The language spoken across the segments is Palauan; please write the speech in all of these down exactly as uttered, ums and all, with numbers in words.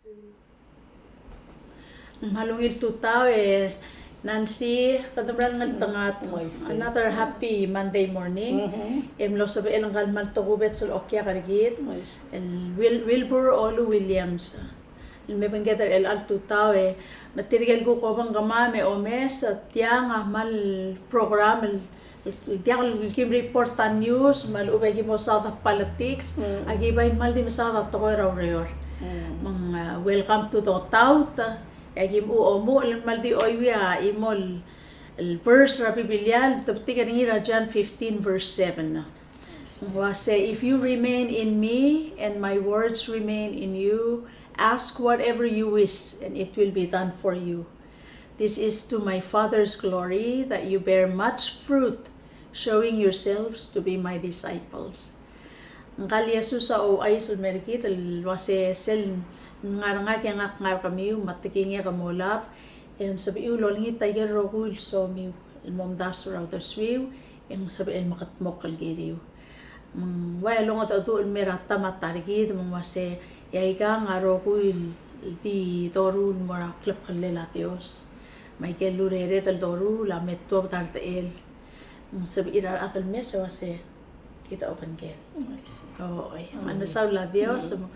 Me a ungil tutau e Nancy, kede mera el ngeltengat. Another happy Monday morning. E mlo sebechel ngka el kmal tokubets el okiak er kid el Wil-, Wilbur Olu Williams. El me obengked er chelecha el tutau e, me tirke el kuk obengkemam e omes, tiang a kmal program el, el diak el kim report a news, me a lechub e ki mo saod a politics, a ki bai kmal di mesaod a tekoi er a ureor. Me ng, uh, welcome to the taut, e aki mo omuchel el kmal di chuieuii a chimo el, el verse er a Biblia, el te betik er ngii er a John fifteen verse seven. Ng uase, "If you remain in me and my words remain in you, ask whatever you wish and it will be done for you. This is to my Father's glory that you bear much fruit, showing yourselves to be my disciples." Ngka el Jesus a ouchais el mer kid el uase sel ngar er ngak e ngak ngar er kemiu, me a tekingek a mo olab, e ng sebechiu el olengit aike el rokui el somiu el mo omdasu er a uldesuiu, e ng sebechel el mekedmokl el kiriu. Me ng ua longedecheduch el mer a ta me a ta er kid, me ng uase, e aikang a rokui el di doruul el mo er a klebkellel a Dios. Me aike el urered el doruul a me tuobed a rdechel. Me ng sebechir a rechad el mes e uase, kid a obengkel. Oi. Me ng mesaul a Dios, me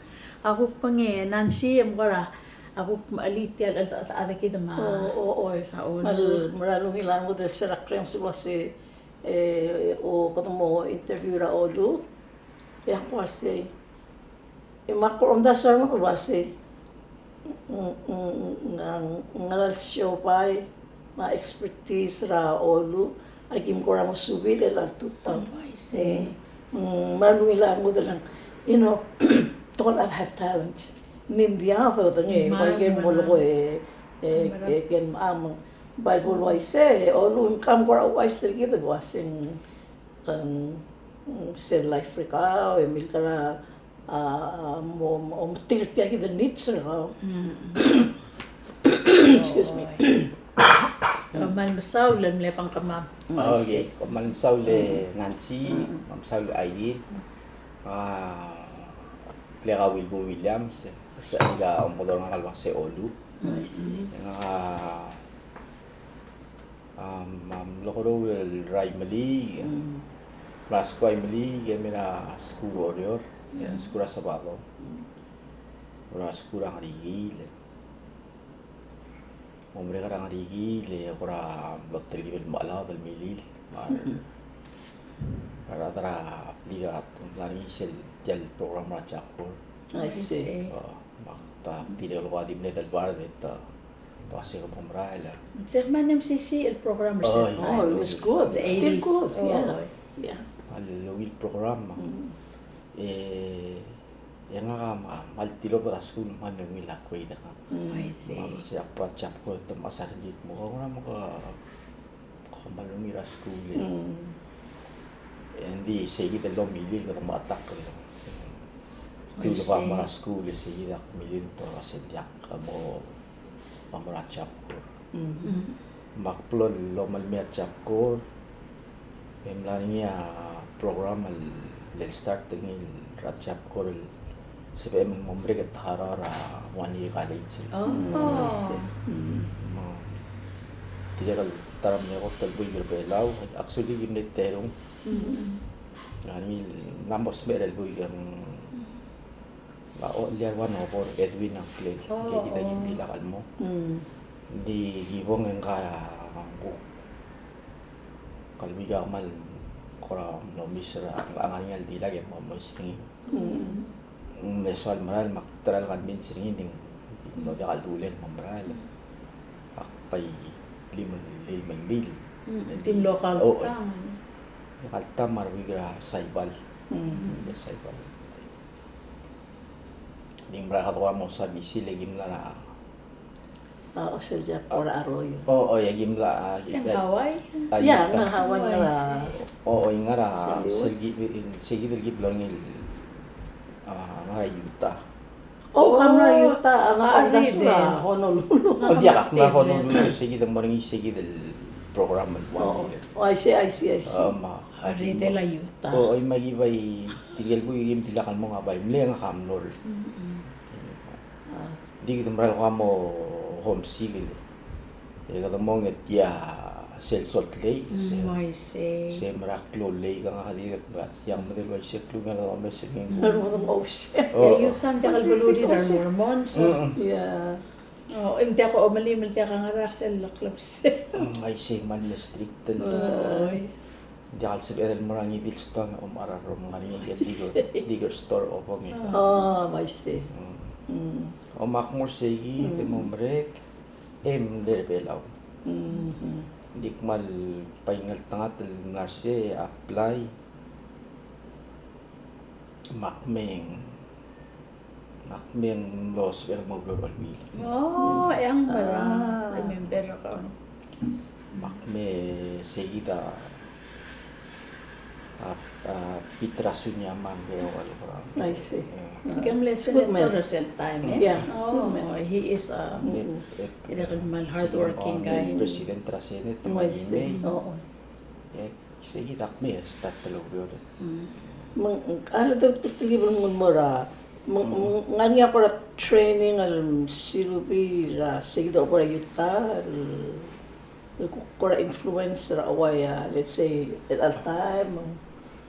a kuk bong e Nancy, e mkora a kuk mechelii tia el, el, a, a, kid me a. O, o, oi. A Olu. Me a, me a ungil a ngud el sel a kremes el uase, e, o, kede mo interview er a Olu. E ak uase, e me ak kora omdasu er ngak el uase, ng, ng, ng, ng, ngera el siobai me a expertise er a Olu, a kim kora mo suub er chelecha el tutau. Oh, I see. Mm, me a ungil a ngud el, you know, don't all have talent. Ng di a fedengei, me a ike el mo leko e, e, e, ken me a mong. Bai bo el uaisei, e Olu, ng kmal kora ouchais er kid el uase ng, ng, ng sel life er kau, e milkera, a, mo, mo, mo tir tia kid el needs er kau. Excuse me. Kom kmal mesaul el mle obengkemam. Okay, kom kmal mesaul e Nancy, kom kmal mesaul e Aileen. A, ngklek a Wilbur Williams, se ngak a omekedong er ngak el uase Olu. Ngak a, am, am, lokeroul er a Imeliik. Mla skuul er a Imeliik, e mla skuul er a Oreor, e skuul er a Sabadong. Mla skuul er a Ngerikiil. Mo merek er a Ngerikiil e kora mlo telkib el mechelaod el milil. Me a rechad er a blik a mla er ngii sel tia el program er a Job Corps. I see. O, me ak ta dirrek el ua di mle delbar e te, te uase ke mo merael. Se kmal M C C el program er sel. Oh, it was good. It's still good, yeah. Yeah. A ungil program. E, e ngak a, a, kmal tilobed er a skuul me ng ungil a grade er ngak. I see. Me se ak bo a Job Corps e te mechas a rengrir el kmo, kau ngera me ke, ke kmal ungil er a skuul e. E ng di seikid el domilil, kede mo attack el. Te uleba mo er a skuul e seikid a milil, te ua se ng diak, ke mo, mo er a Job Corps. Me ak blo el omelemii a Job Corps, e mla er ngii a program el, el start er ngii er a Job Corps el sebechem el mo merek e te harau er a One Year College. Oh. Me tirke el ta er a mle kot el buik er a Belau, actually ki mle terung. Ng ngar er ngii el mla mo smecher el buik e ng a ocheliar ua Nobor, Edwin a ngklel, ngike kid a ki dimlak el mo. Ng di ki bong e ngka a ngkuk, ngka el buik a kmal kora mlo miss er a, a ngar er ngii a ldilak e mo, mo omes er ngii. Ng mle soal merael me ak try el convince er ngii, ng di, ng di mlo diak a ldulel el mo merael. Ak bai limel, limel mil. Ng di mlo kaltam. Kaltam a rebuik er a Saibal. Saibal. Ng di mera el kede ua mo service e ki mla er a, a, sel Job Corps er a Arroyo. O, o, e ki mla, a, se ng Hawaii? A, Utah. Ng Hawaii, ngar er a, o, o, ngar er a, sel ki, se kid el ki blo er ngii el, a, ngar er a Utah. O, ka mla er a Utah, a, ng di mla er a Honolulu. O, diak, ak mla er a Honolulu, se kid a mo er ngii, se kid el program el ua. O, I see, I see, I see. A, me a redel a Utah. O, me aki bai, tirke el buik e ki mla diak el mong, a bai mle ngak a mlo er. A. Di kede mera el kmo homesick el. E kede mong e tia sel Salt Lake, mm, se, uaisei, se mera el klou el lake a ngak a dirrek el mera, tiang medal uaisei el klungel a domes er ngii. Ng mo uaisei. Oh. E Utah ng diak el beluu er a Mormons. Mm. Yeah. Oh, e ng diak a omelim el diak a ngar er sel klebesei. Mm, uaisei, me ng strict el. Oi. Ng diak el sebeched el mo er a ngii di el stoang e omechar a rrom, ng ngar er ngii a liquor, liquor store a obengkel. Oh, I see. Mm. Mm. O me ak mo er seikid e mo merek, e mle er a Belau. Mm-hmm. Ng di kmal bai ngeltengat el mla er sei e apply. Me ak mei, me ak mei el mlo sebechek el mo oureor er a Olbiil. Oh, e ng mera, ah, remember ko. Me ak mei seikid a, a, a, Pete Rasunyama me a Walter. I see. Yeah. Ke mle senator er sel taem, e? Yeah, oh, good man. He is a, mm, dirrek el kmal hardworking guy. President er a Senate, I see. Oh, oh. Yeah. Seikid ak mei e start el oureor. Mm. Me ng, a le te, te, te, mo er a, me ng, mm, ng ngar er ngii a kora training el silubii er a seikid el kora Utah, el, el kora influence er a uai a, let's say, at all time.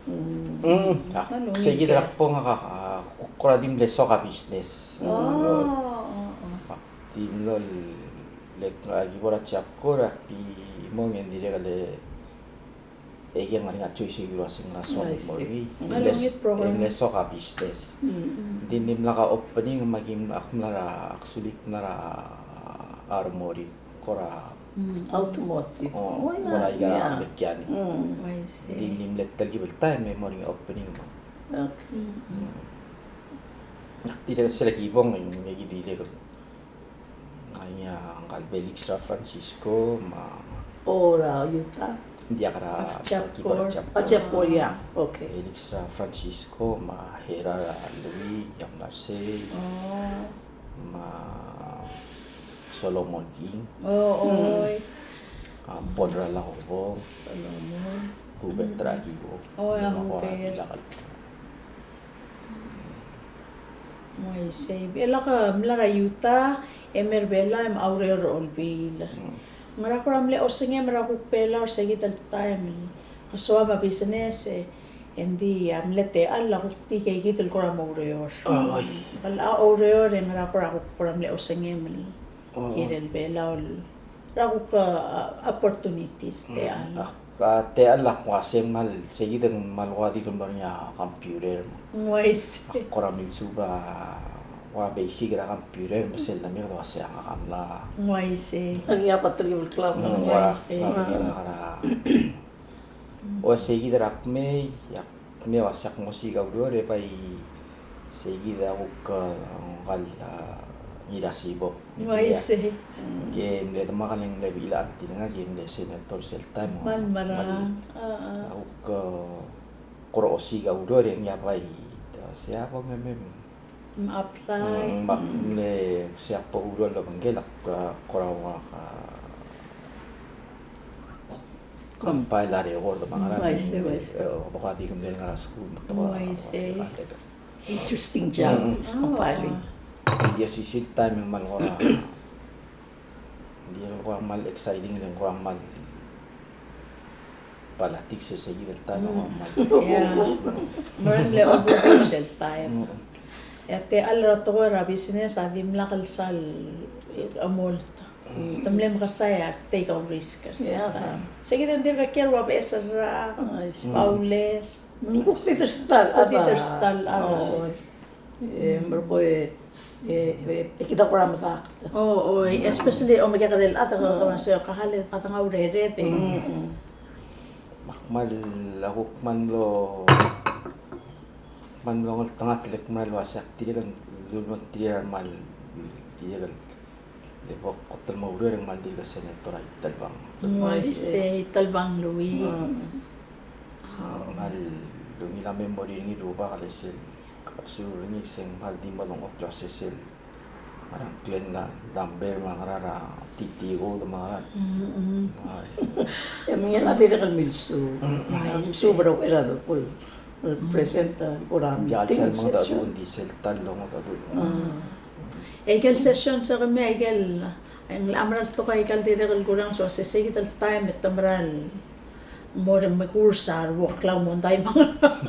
Mm. Mm. Ak, seikid er a kbong a, a, kora di mle soak a business. Oh, oh, oh. Ak di mlo, le, a, ki bo er a job corps, ak di mong e ng dirrek el e ke ngar er ngii a choice el uasei ng ngar er a soam el mo er ngii. Ng mle soak a business. Ng di dimlak a opening me ak mla er a, actually ak mla er a automotive. Automotive. Oh, kora aika el mechanic. Ng di dimlak telkib el taem e mo er ngii a opening. Okay. Ak dirrek sel kibong e ng dirrek el Ngar er ngii a ngka el Felix er a Francisco me a. O, er a Utah? Ng diak, er a, a, Job Corps. A, Job Corps, yeah. Okay. Felix er a Francisco me a Hera er a Louis, Iang Narsei. Oh. Me a Solomon King. Oh, oi. A, Paul er a Lakobong. Solomon. Hubert er a Kibo. Oh, a, Hubert. Uaisei, e lak mla er a Utah, e mei er a Belau, e moureor er a Olbiil. Mm. Ngera kora mle osengem er a kuk Belau er se kid el taem el kesoam a business, e, e ng di a mle techall a kuk di ikei kid el kora moureor. Oi. Kora oureor, e ngera kora kuk kora mle osengem el kirel Belau el er a kuk, a, opportunities, mm, techall. A, a, techall a kuk uasei ng kmal, se kid ng kmal ua di kmal er ngii a computer. Ng uaisei. A kora milsuub a, ua basic er a computer, me sel lemei e kede uasei a ngak a mla. Ng uaisei. Ng uaisei. Ng uaisei. Ua se kid er a kmei, a Kmei a uasei ak mo osiik a ureor e bai se kid a kuk, a, ngka el, a, Ngirasibong. Uaisei. Ke mle demak el ng mle bechil a auntie er ngak, ke mle senator sel taem. Kmal merang. A kuk, a, kora osiik a ureor e ngii a bai, a, se a bo me, me, Me apply. Mm, me ak mle sei a bo kuruul el obengkel a, a, kora ua, a, compile a record me a ngerang. Uaisei, uaisei. E, bo kora di kmal ngar er a skuul, me te kora uaisei. Interesting job, mm, is compiling. Ng di osisiu el taem e ng kmal kora Ng di kora kmal exciting, ng di kora kmal politics er se kid el taem, mm, kora kmal. Yeah. Me ng mle obengkel sel taem. Mm. E a techall er a tekoi er a business a dimlak el sal omolt. Mm. Te mle mekesai a take a risk er sel taem. Yeah. Se kid e ng dirk kiei er a ua beches el rak, mm, baules. Ng kuk di derstall, kuk di derstall, a. Oh. E, me ko e, e, e, e kid a kora medakt. O, o, especially omekekerei el chad, a kede uasei, o, ka hale, ka dengar a urered, e. Mm, mm. Me ak kmal, a kuk kmal mlo, kmal mlo ngeltengat el kmal uasei ak dirrek el, lulungertir a kmal, dirrek el Le bo kot el mo oureor e ng kmal dirk senator a Itelbang. Uaisei, Itelbang Louis. Mm. A, kmal ungil a memory er ngii el rubak el sel, absolutely, se ng kmal di medengelterir a sesei. Ngerang Glenn Lambert me a ngerang, Titi Gold me a ngerang. Mm, mm. Ai. E mei a dirrek el milsuub. Mm. Uaisei. Milsuub er a uchei er a delkul. Present, a, kora meeting, sesei. Ng di sel ta el longedecheduch. Mm. Aike el session se kemiu, aike el, ng mla mera el tekoi, aike el dirrek el kurang, so se, se kid el taem e te mera el mo er a mekurs a rua el klou mondai me a ngerang.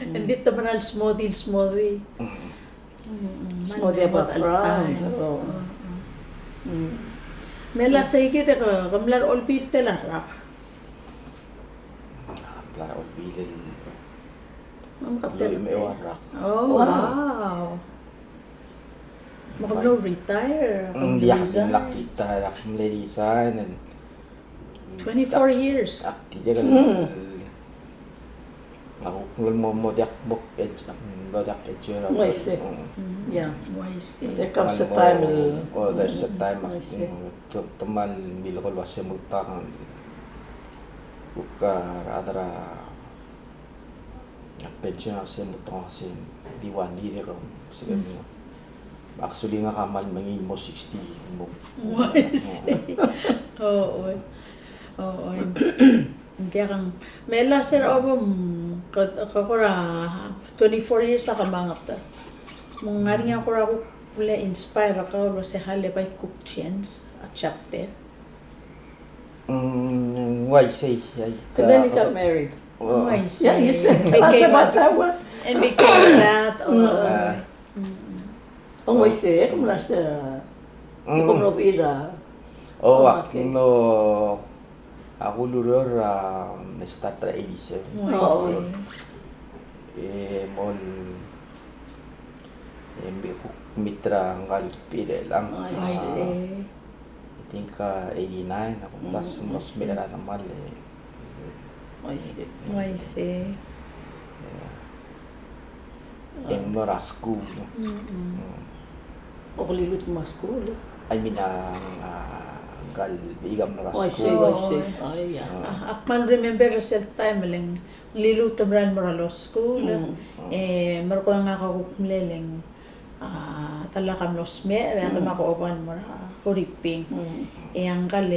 Ng di te mera el smodii, smodii. Smodii a background. Me a last e kid e ke, ke mla er a Olbiil el tela el rak? Mla er a Olbiil el, me ke te, me a rak. Oh, wow. Me ke mlo retire? Ng diak, mla retire, ak mle resign. Twenty-four years. Ak dirrek el, ak kuk mlo mo diak mo, ak mlo diak enjoy er a. I see. Yeah. I see. There comes a time. Oh, there's a time. I see. Te, te kmal milekoi el uase mo tang. Kuk a rechad er a pension a se mo tang, se di one year e ke se ke mo. Actually ngak a kmal mengiil el mo sixty mo. Uaisei. Oo. Oo. Ng diak, me a last er a obo, ke, ke kora twenty-four years a kemanget. Me ng ngar er ngii a kora kuk mle inspire er kau el uase, hale, bai kuk change a chapter? Mm, uaisei, ai. And then he got married. Oh. Uaisei. Yeah, he said, became a, about that one. And became a dad. Oh. Ah. Mm. Oh, uaisei, e ke mla se, e ke mlo bid a. Oh, ak mlo, ak ulureor, a, mle start er a eighty-seven. Uaisei. E mol E mle kuk meet er a ngka el Pil Elang. I see. I think, a, eighty-nine, a kumdasu el mlo smecher a demal e. I see. I see. Yeah. E mlo er a skuul. Mm. Okililut me a skuul? I mean, a, a, ngka el Pil Elang a mlo er a skuul. I see, I see. Oh, yeah. A, ak kmal remember er sel taem el ng liluut e merael mo er a law school, e merekong e ngak a kuk mle leng, a, ta el ka mlo smecher, e ak me a Kobang el mo er a Huriping. E ngka el,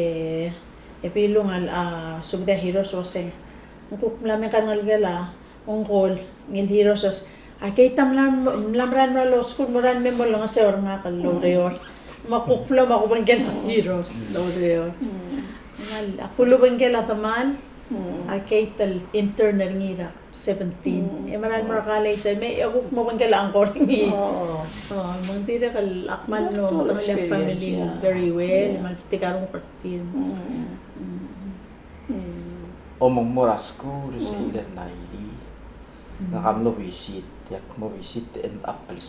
e Pilung a, a, subed a Hiros el uase, ng kuk mla me ngka el ngelekel a ungkol, ngii el Hiros el uase, a Kate a mla, mla merael mo er a law school, mo er a, me mo olengeseu er ngak el oureor. Me ak kuk mlo me ak obengkel a Hiros el oureor. Me ak ulebengkel a demal, a Kate el intern er ngii er a seventeen. E merael mo er a college, e me, e kuk mo obengkel a ungkol er ngii. Oh, me ng dirrek el ak kmal mlo, mlo family very well, me ak di karung er tir. O me ng mo er a skuul, se el ninety. Ngak a mlo visit, e ak mo visit e ng apel.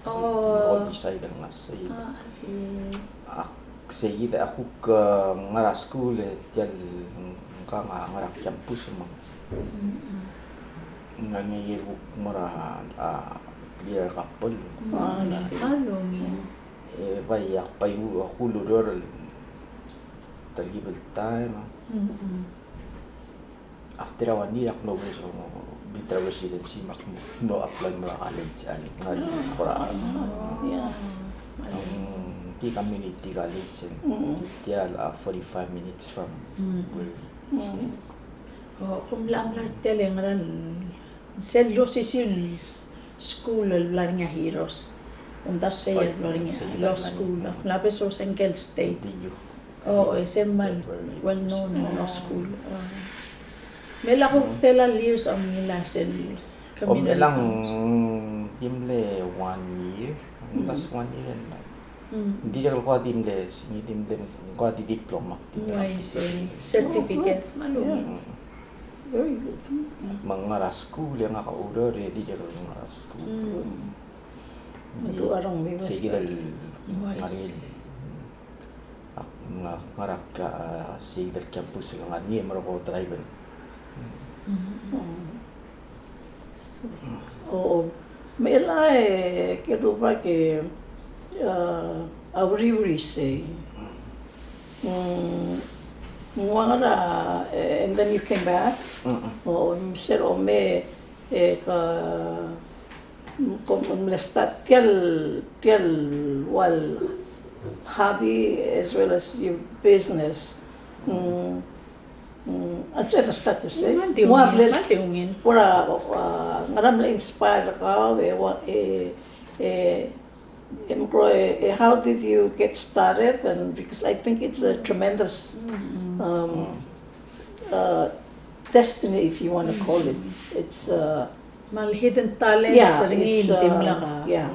Oh. All beside el ngar sei. Ah, okay. Ak sei kid a kuk, e, ngar er a skuul e tia el ngka a ngar er a campus me ng ngar er ngii el kuk mo er a, a, clear couple. Ah, I see. E bai ak bai ak ulureor el telkib el taem. After a one year ak mlo, mlo meet er a residency me ak mlo apply mo er a college el ngar er a, oh, yeah. Ng di community college, tia el, a, forty-five minutes from where we stay. O, kom mla, mla er tia el ngar er a sel osisiu el skuul el bla er ngii a Hiros. Omdasu sei el bla er ngii a law school. Ak mla bes er sengk el state. O, e sel kmal well known el law school. Me a lak kuk tela el years a mla er sel community college? Di mle one year. Just one year and, ng dirrek el kuk di mle, ng di mle kuk di diploma. Certificate. Very good. Me ng ngar er a skuul e ngak a oureor e dirrek el ngar er a skuul. Sei kid el ngar er ngii. Ak ngar er a, a, sei kid el campus el ngar er ngii e merekong e drive. O, me a lak e ke rubak e, a, a uriul er isei. Ng ua ngera, e, and then you came back? O, me sel omei e ke, kom mle start tia el, tia el ua el hobby as well as your business. Mm, mm, a lsekum e start er sei. Ng di ungil, ng di ungil. Ua, ua, ngera mle inspire er kau, e, ua, e, e, Em, Chloe, eh, how did you get started? And because I think it's a tremendous, um, uh, destiny, if you want to call it. It's, uh, Kmal hidden talent, yeah, se er ngii it's, ng di uh, mla ka. Yeah.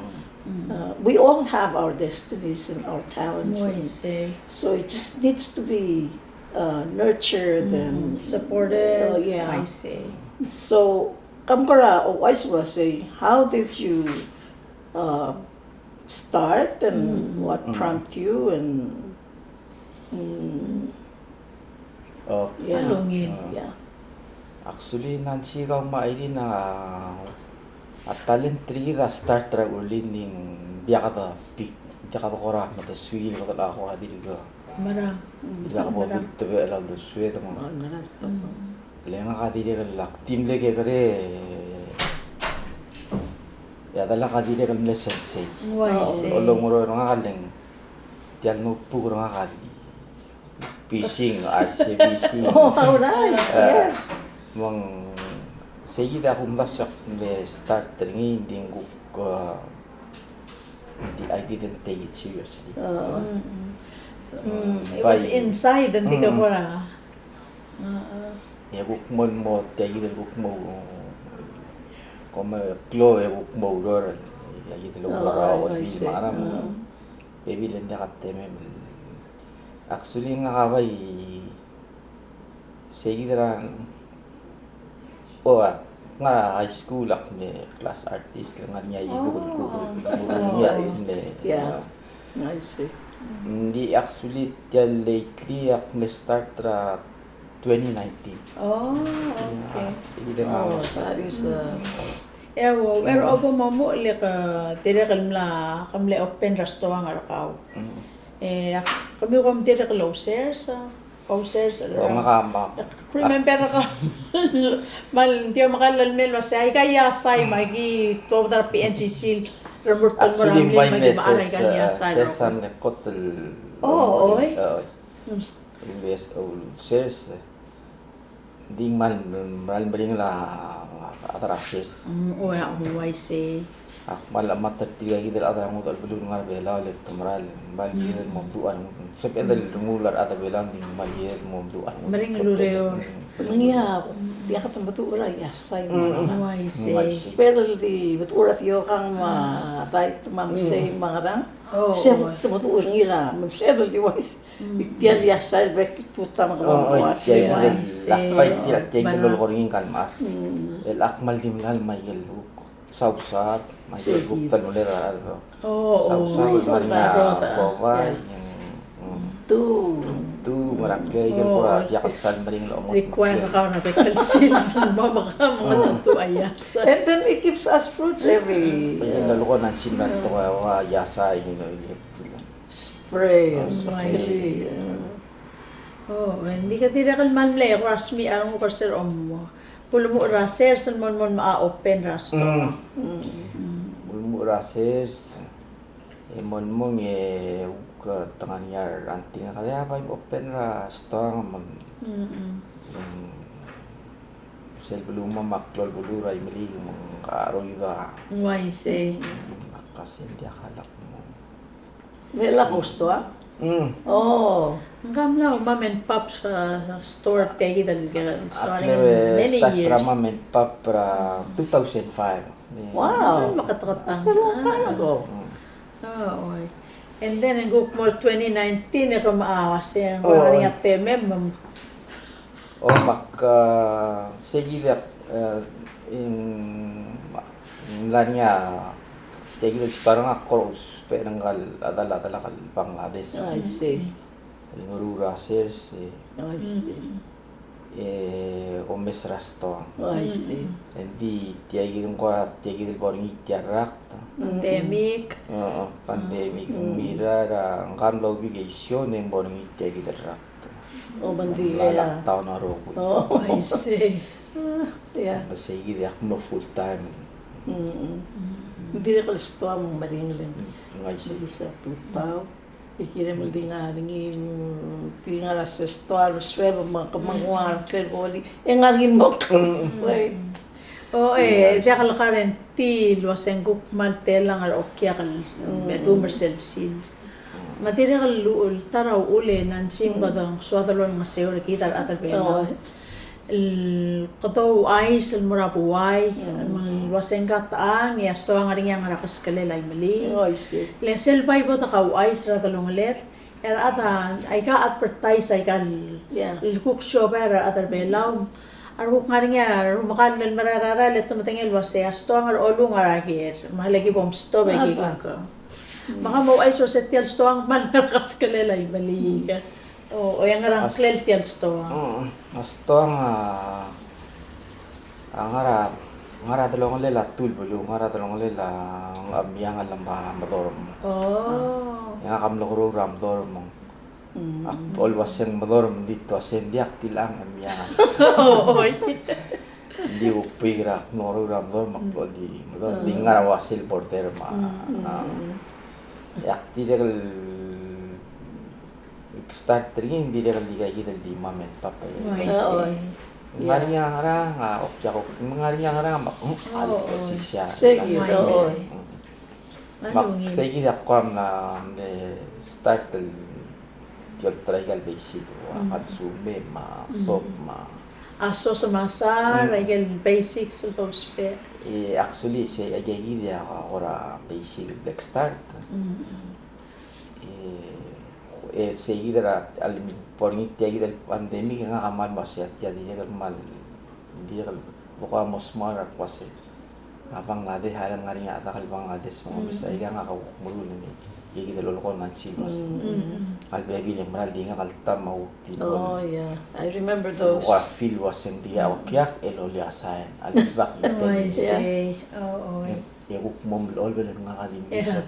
Uh, we all have our destinies and our talents. Oi, And sei. so it just needs to be, uh, nurtured and Supported. Uh, yeah. I see. So, kam kora, oh, I was say, how did you, uh, start and what prompt you and, mm, Oh, yeah. Alungil. Yeah. Actually, Nancy, kau me a Irene a, a talent er kid a start er a early, ng diak de big, diak de kora medesuil, kede kora dirk. Mera. Dirk bo di tebechel a uldesued me. Oh, mera. Le ngak a dirrek el ak di mle kekerei, e a delak a dirrek el mle sensei. Uaisei. Olenguu er ngak a leng, tia el notebook er ngak a di Bising, art se bising. Oh, how nice, Eh, yes. Me ng sei kid a kumdasu e ak mle start er ngii, ng di ng kuk, eh, di, I didn't take it seriously. Uh, Mm, it was inside, ng di ke kora. Ah, ah. E kuk mo, mo, tia kid el kuk mo, kom klou e kuk mo oureor, tia kid el oureor a Oh, I olbiil see. me a ngerang. Uh. Bebil e ng diak a temem. Actually, ngak a bai, sei kid er a, o, a, ngar er a high school ak mle class artist, le ngar er ngii a iko el kuk, kuk, kuk, Oh, ngii a I see. mle, Yeah, I see. Ng di actually tia lately ak mle start er a twenty nineteen. Oh, okay. Sei kid a Oh, that is, uh, E a, er a obo mo muchel e ke dirrek el mla, ke mle open er a stoang er kau. E a, kemiu kom dirrek el ousers, ousers er a. Ngak a ma. Remember ka, me ng di omekall el mle el uasei, aika iasai me aki tuobed er a P N C C el remurt el mo er a mlil me aki mechar aika el iasai. Sers a mle kot el. Oh, oi. Sers. Ng di ng kmal, kmal meringel a, a chad er a sers. Mm, oi, a, uaisei. Ak kmal melatk er tirka kid el chad er a ngodech el beluu el ngar er a Belau el te mera el kmal kired el mo meduch a rengud. Sebeched el rengul a rechad er a Belau, ng di ng kmal kired el mo meduch a rengud. Meringel el ureor. Ng ngii a, diak de meduch er a iasai me a ngerang. Uaisei. Uaisei. Sebeched el di meduch er a diokang me a dait me a mesei me a ngerang. Oh, sebeched el meduch er ngii er a, me ng sebeched el di uaisei. Tia el iasai el bek el tutau me kemam el uasei. Uaisei. Lak bai tia, tia el lolekoi er ngii ngka el mechas. El ak kmal di mla el me aikel kuk sausab, me aikel kuk telulel a rechad. Sausab, me a rengud a bobai. Tu. Tu, me a rengud a ikel kora diak el sal meringel a omot. Require er kau er a bek el sils el mo mekam me te tu a iasai. And then it gives us fruits every. Bai el lolekoi a Nancy el tekoi a iasai, you know, you have to. Spray, spray. Oh, e ng di ke dirrek el kmal mle kora smiich a renguk er sel omuchel. Bo lemuchel er a sers el mo, mo, mo open er a stoang. Bo lemuchel er a sers e mo, mo e uk te ngar er ngii a ranting, a kede bai open er a stoang me ng sel beluu me a klou el beluu er a Imeliik me ng ka roid a. Uaisei. Me ak kmo sei ng diak a lak mo. Me lak mo stoang? Mm. Oh. Ng kmal mom and pop, uh, store tia kid el store. Ak mle many years. Start er a mom and pop er a two thousand five. Wow. That's a long time ago. Oh, oi. And then ng kuk mo twenty nineteen e ke mo, ah, se ng kora ngar er ngii a temem. O, me ak, ah, sei kid a, ah, ng mla er ngii a, tia kid el store er ngak a kora ousbech er ngka el chad el, chad el Bangladesh. I see. El meruul er a sers, e. I see. E omes er a stoang. I see. Ng di tia kid ng kora, tia kid el bo er ngii tia el rakt. Pandemic. O, pandemic. Ng mirrael er a, ngka el mla vacation e ng bo er ngii tia kid el rakt. O, me ng di, yeah. Lockdown a rokui. Oh, I see. Yeah. Me sei kid e ak mlo full time. Mm. Ng dirrek el stoang me ng meringel. Ng uaisei. Ng di se tutau. E kirem el di ngar er ngii, di ngar er a sel stoang, suebek me ke menguar, clear body. E ngar er ngii el mo klou sei. O, e, diak el guarantee el uase ng kuk kmal telang er a okiak el me tum er sel sils. Me a dirrek el uchul, ta er a uchul e Nancy, me kede soad el olengeseu er kid a rechad er a Belau el kede ouchais el mo er a buai, me ng uase ng ka techang e a stoang a ngar er ngii a ngar er a keskelel a Imeliik. Le sel bai bo dekauchais er a delongeled, e a rechad a, aika advertise, aika el, el kuk siobai er a rechad er a Belau. A rekuk ngar er ngii a rumekall el merael er a rael e te medengei el uase a stoang er a Olung a ngar er a ker, me a leki bo mstop e ki kuk. Me ke mo ouchais el uase tia el stoang a kmal ngar er a keskelel a Imeliik. O, o ia ngar er a ngklel tia el stoang. Mm, a stoang a, a ngar er a, ngar er a delongelel a tul beluu, ngar er a delongelel a Ngchemiangel me a Medorm. O. E ngak a mlo keroul er a Medorm. Mm. Ak bo el uase ng Medorm, ng di te uase ng diak, tilechang e Ngchemiangel. O, oi. Ng di kuk beik er a, ak mlo keroul er a Medorm, me ak bo el di Medorm, ng di ngar er a uase el border me a, a. E ak dirrek el start er ngii, ng dirrek el di kaikid el di mom and pop. O, I see. Ng ngar er ngii a ngerang, a, okiak, ng ngar er ngii a ngerang, me ak, mm, a lebo sisiu. Sei kid, o. Mm. Me ak sei kid a kora mla, mle start el di olterau aika el basic, ua, mm, consume, me a soap, me a. A sos me a sar, mm, aike el basics el dousbech. E, actually, sei, aike kid a kora basic el bla kstart. Mm. E, e, sei kid er a, a lemiu, bo er ngii tia kid el pandemic, e ngak a kmal mo uasei tia dirrek el kmal, dirrek el, bo kora mo smart el kmo uasei a Bangladesh, a le ngar er ngii a chad el Bangladesh, me ng omes aika, ngak a kuk meruul er ngii. Aike kid el lolekoi a Nancy el uasei. Mm. A lebebil e ng mera el di ngak el ta me a kuk di. Oh, yeah. I remember those. Kuk feel el uasei ng di a okiak el olii a sain. A lebo kid. Oh, I see. Oh, oh. E, e kuk mo mlo olbel e ngak a di miss. Yeah.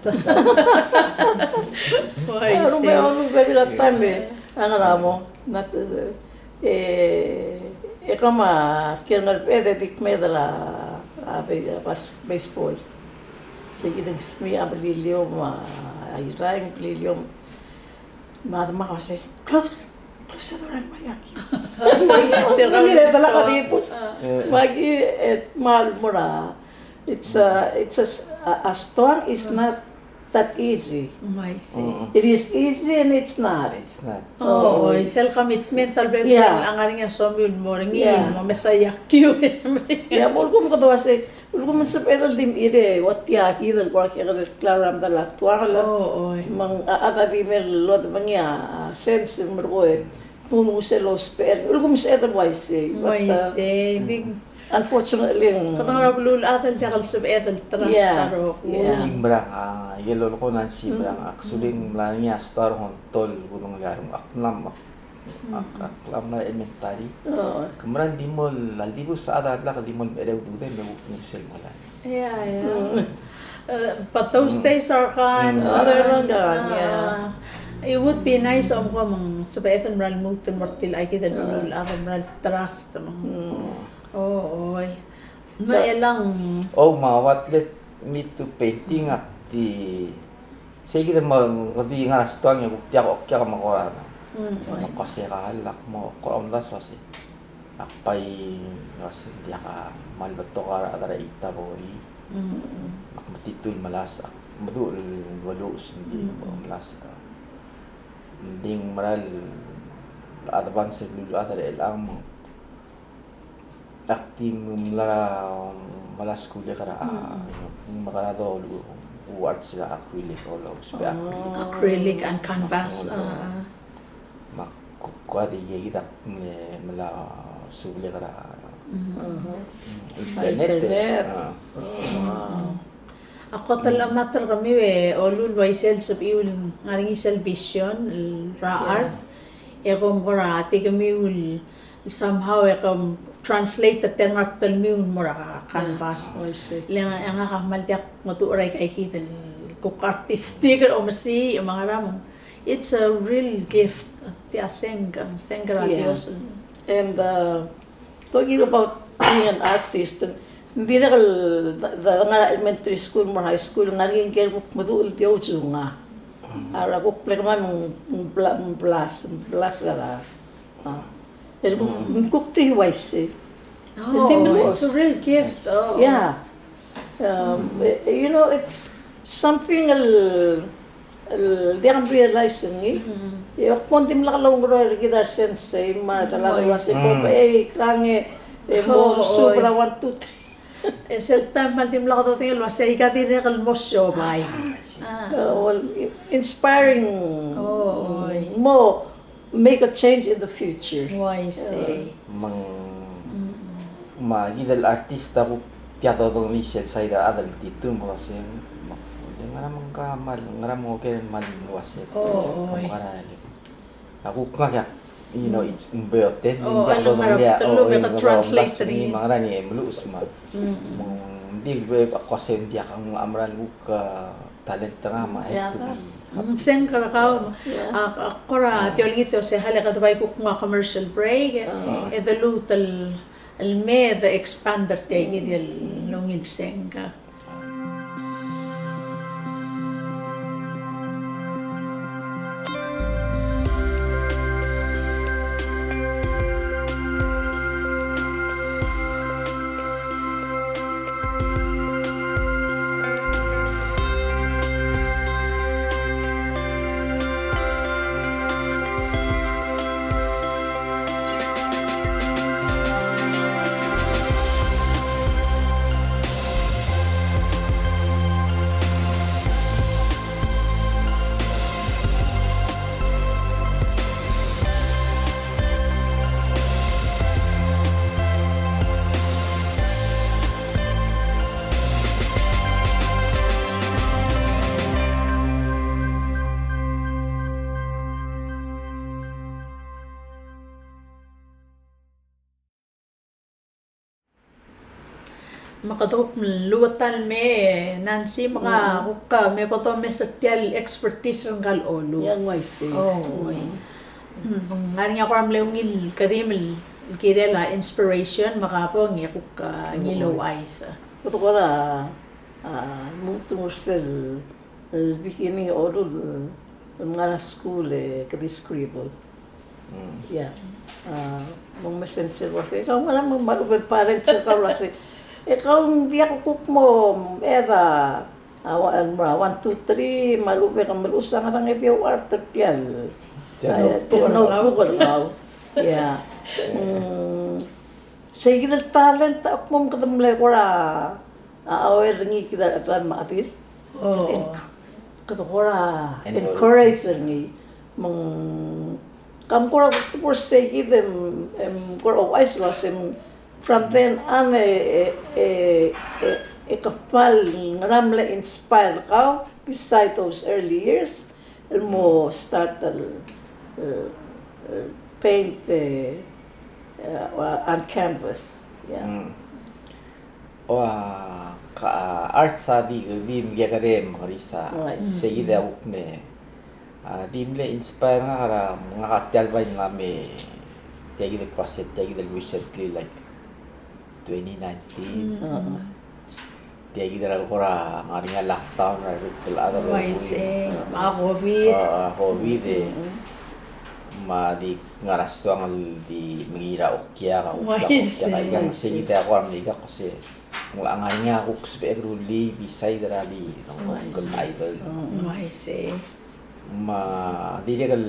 Oh, I see. A rubak, a rubak er a taem e. A ngar er a mong. Not, uh, E, e kemam a kiei er a Ngerbeched e di kmeed er a, a, be-, a bas-, baseball. Sei kid a ngesmich a Beliliou me a Irrai, Beliliou. Me a demak a uasei, "Close, close the door, me aki." Me aki, e, e, kmal mo er a It's a, it's a s-, a, a stoang is not that easy. Mm, I see. Mm-mm. It is easy and it's not. It's not. Oh, oh, sel commitment el bla, yeah, a ngar er ngii a somiu el mo er ngii, yeah, mo mesa a kiu. Yeah, me a lsekum kede uasei, a lsekum ng sebeched el di mechir e, ua tia kid el kora kekerei el klalo er a medal a tuang el. Oh, oh. Me ng, a, a chad a di mle lodebengii a sense el mo er ngii. Kung sel ousbech, a lsekum ng sebeched el uaisei. But, uh, uaisei, di Unfortunately, kede ngar er a beluulechad el diak el sebeched el trust, yeah, a rokui. Yeah. Ng merang, a, aike el lolekoi a Nancy, merang, actually ng mla er ngii a store el ngii el tol el kudengei a renguk, ak mla, ak, ak, ak mla elementary. Oh. Ke merang di mo el, a ldi bo se a chad a bla ke di mo el mecherei a ududem e kuk nguu sel mo er a. Yeah, yeah. Mm. Uh, but those days are gone. Mm. Oh, they're long gone, yeah. Uh, it would be nice, omko, me ng sebeched el mera el lmuut el mo er tir aike el beluulechad el mera el trust, me ng. Mm. Oo, oi. Me a elechang. Oh, me a what led me to painting, ak di, sei kid me ng di ngar er a stoang e kuk diak okiak me kora. Mm. Me ko se ka lak mo kora omdasu a sei. Ak bai, uasei ng diak a kmal betok a rechad er a Ita Bori. Mm. Ak metitur el melasech, ak meduch el uluuch, ng di bo melasech. Ng di ng mera el advance el beluulechad er chelechang me ng Ak di mla er a, mla skuul er a, mm, me kora do, u, u arts er a acrylic, o lo, usbech a acrylic. Acrylic and canvas, mm, ah. Me ak kuk di ikei kid ak mle, mla suub er a, mm, internet. Internet. Ah. Oh, wow. A kot el chemat er kemiu e oluul el uaisei el sebechiu el ngar er ngii sel vision el er a art. E kom kora di kemiu el somehow e kom translate er tia el ngar er a bdelmiu el mo er a canvas. Ah, I see. Le ng, e ngak a kmal diak mengedecheduch er aika kid el kuk artistic el omesiich me a ngerang. It's a real gift. Tia seng, sengkio er a Dios. And, uh, Talking about being an artist, ng dirrek el, de, de ngar er a elementary school, mo er a high school, ng ngar er ngii a ngike el kuk meduch el di ouchunga. A re kuk bla kemam ng, ng bla-, ng blast, ng blast er a, a. El kuk, mm, ng kuk di uaisei. Oh, it's a real gift. Oh. Yeah. Um, you know, it's something el, el diak realize er ngii. E ak mo ng dimlak loungerachel er kid a sensei me a ta el uase bo, ei, kang e, e mo, oh, subra one, two, three. E sel taem me ng dimlak dodengei el uase aika dirrek el mo siobai. Ah, well, inspiring. Oh, oi. Mo make a change in the future. Oh, I see. Me ng, me a kid el artist a kuk tia dodengei sel side a chad el titu me uase, me ng ngera me ng kmal, ngera me ng oker el kmal uase. Oh, oi. Kemkar a le. A kuk ngak a, you know, it's beoten, oh, ng diak dodengei a, oh, e, me a translate er ngii. Me ng ngera ngii e meluches me. Me ng di le bo ak uase ng diak a, ng mera el kuk, ah, talent er ngak me a, yeah, to be. Mm, sengk er kau. Yeah. A, a kora, ah, di olengit el uase hale kede bai kuk nguu a commercial break, e, ah, e de lmuut el, el me de expand er tia kid el ungil sengk. Me kede kuk mluut el me, Nancy, me ka kuk me bo domes er tia el expertise er ngka el Olu. Ia, ng uaisei. Oh, oi. Mm, ng ngar er ngii a kora mle ungil kerim el kirel a inspiration, me ka bo ng kuk, ah, ngilai a uaisei. Kede kora, ah, mo tunger sel el beginning a Olu el ngar er a skuul e kede scribble. Mm. Ia. A, me ng mesen sel uase, e kau ngera me ng kmal ua parent er kau el uase, e kau ng diak kuk mo add a, a, one, two, three, me a lechub e ke meluches a ngerang e di ouchais er tia el, tia el notebook er kau. Ia. Mm. Sei kid el talent a kmo kede mle kora a, a, aware er ngii kid a rechad me a chedil. Oh. Kede kora encourage er ngii. Me ng, kam kora kuk sei kid e, e kora ouchais el uase from then on e, e, e, e, e kmal ngera mle inspire er kau beside those early years el mo start el, el, el paint, e, e, on canvas. Yeah. Mm. Ua, ka, arts a di, di mekekerei me a keris a, sei kid a kuk me, a, di mle inspire er ngak er a, ngak a tia el bai ngak me, tia kid el kua se, tia kid el recently, like, twenty nineteen. Mm. Tia kid el kora ngar er ngii a lockdown er a rechad el chad. Uaisei, a COVID. A, COVID e. Me a di ngar er a stoang el di mengiil er a okiak, a okiak, okiak, a iang, sei kid a kora mle ikak el uase ng locha ngar er ngii a kuk sebechek el rullii beside er a di, ng, ng idol. Uaisei. Me a dirrek el,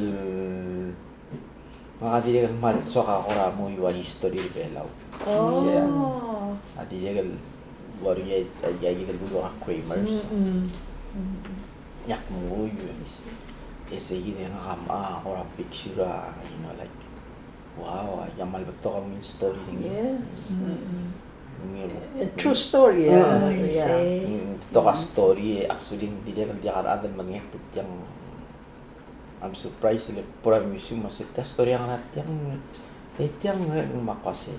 ngak a dirrek el kmal soak a kora menguiu a history er a Belau. Oh. Sei a, a dirrek el, ua, a, a, a kid el kulekoi a Kramers. Mm-mm. Mm-mm. Ak menguiu. E sei kid e ngak a, a, kora picture a, you know, like, wow, a kmal betok a ungil story er ngii. Yes. Mm-mm. Ungil. A true story, yeah. Oh, I see. Mm, betok a story, actually, ng dirrek el diak a rechad el medengei a tiang. I'm surprised le kora museum me se tia story a ngar er tiang, e tiang, e, me ak uase,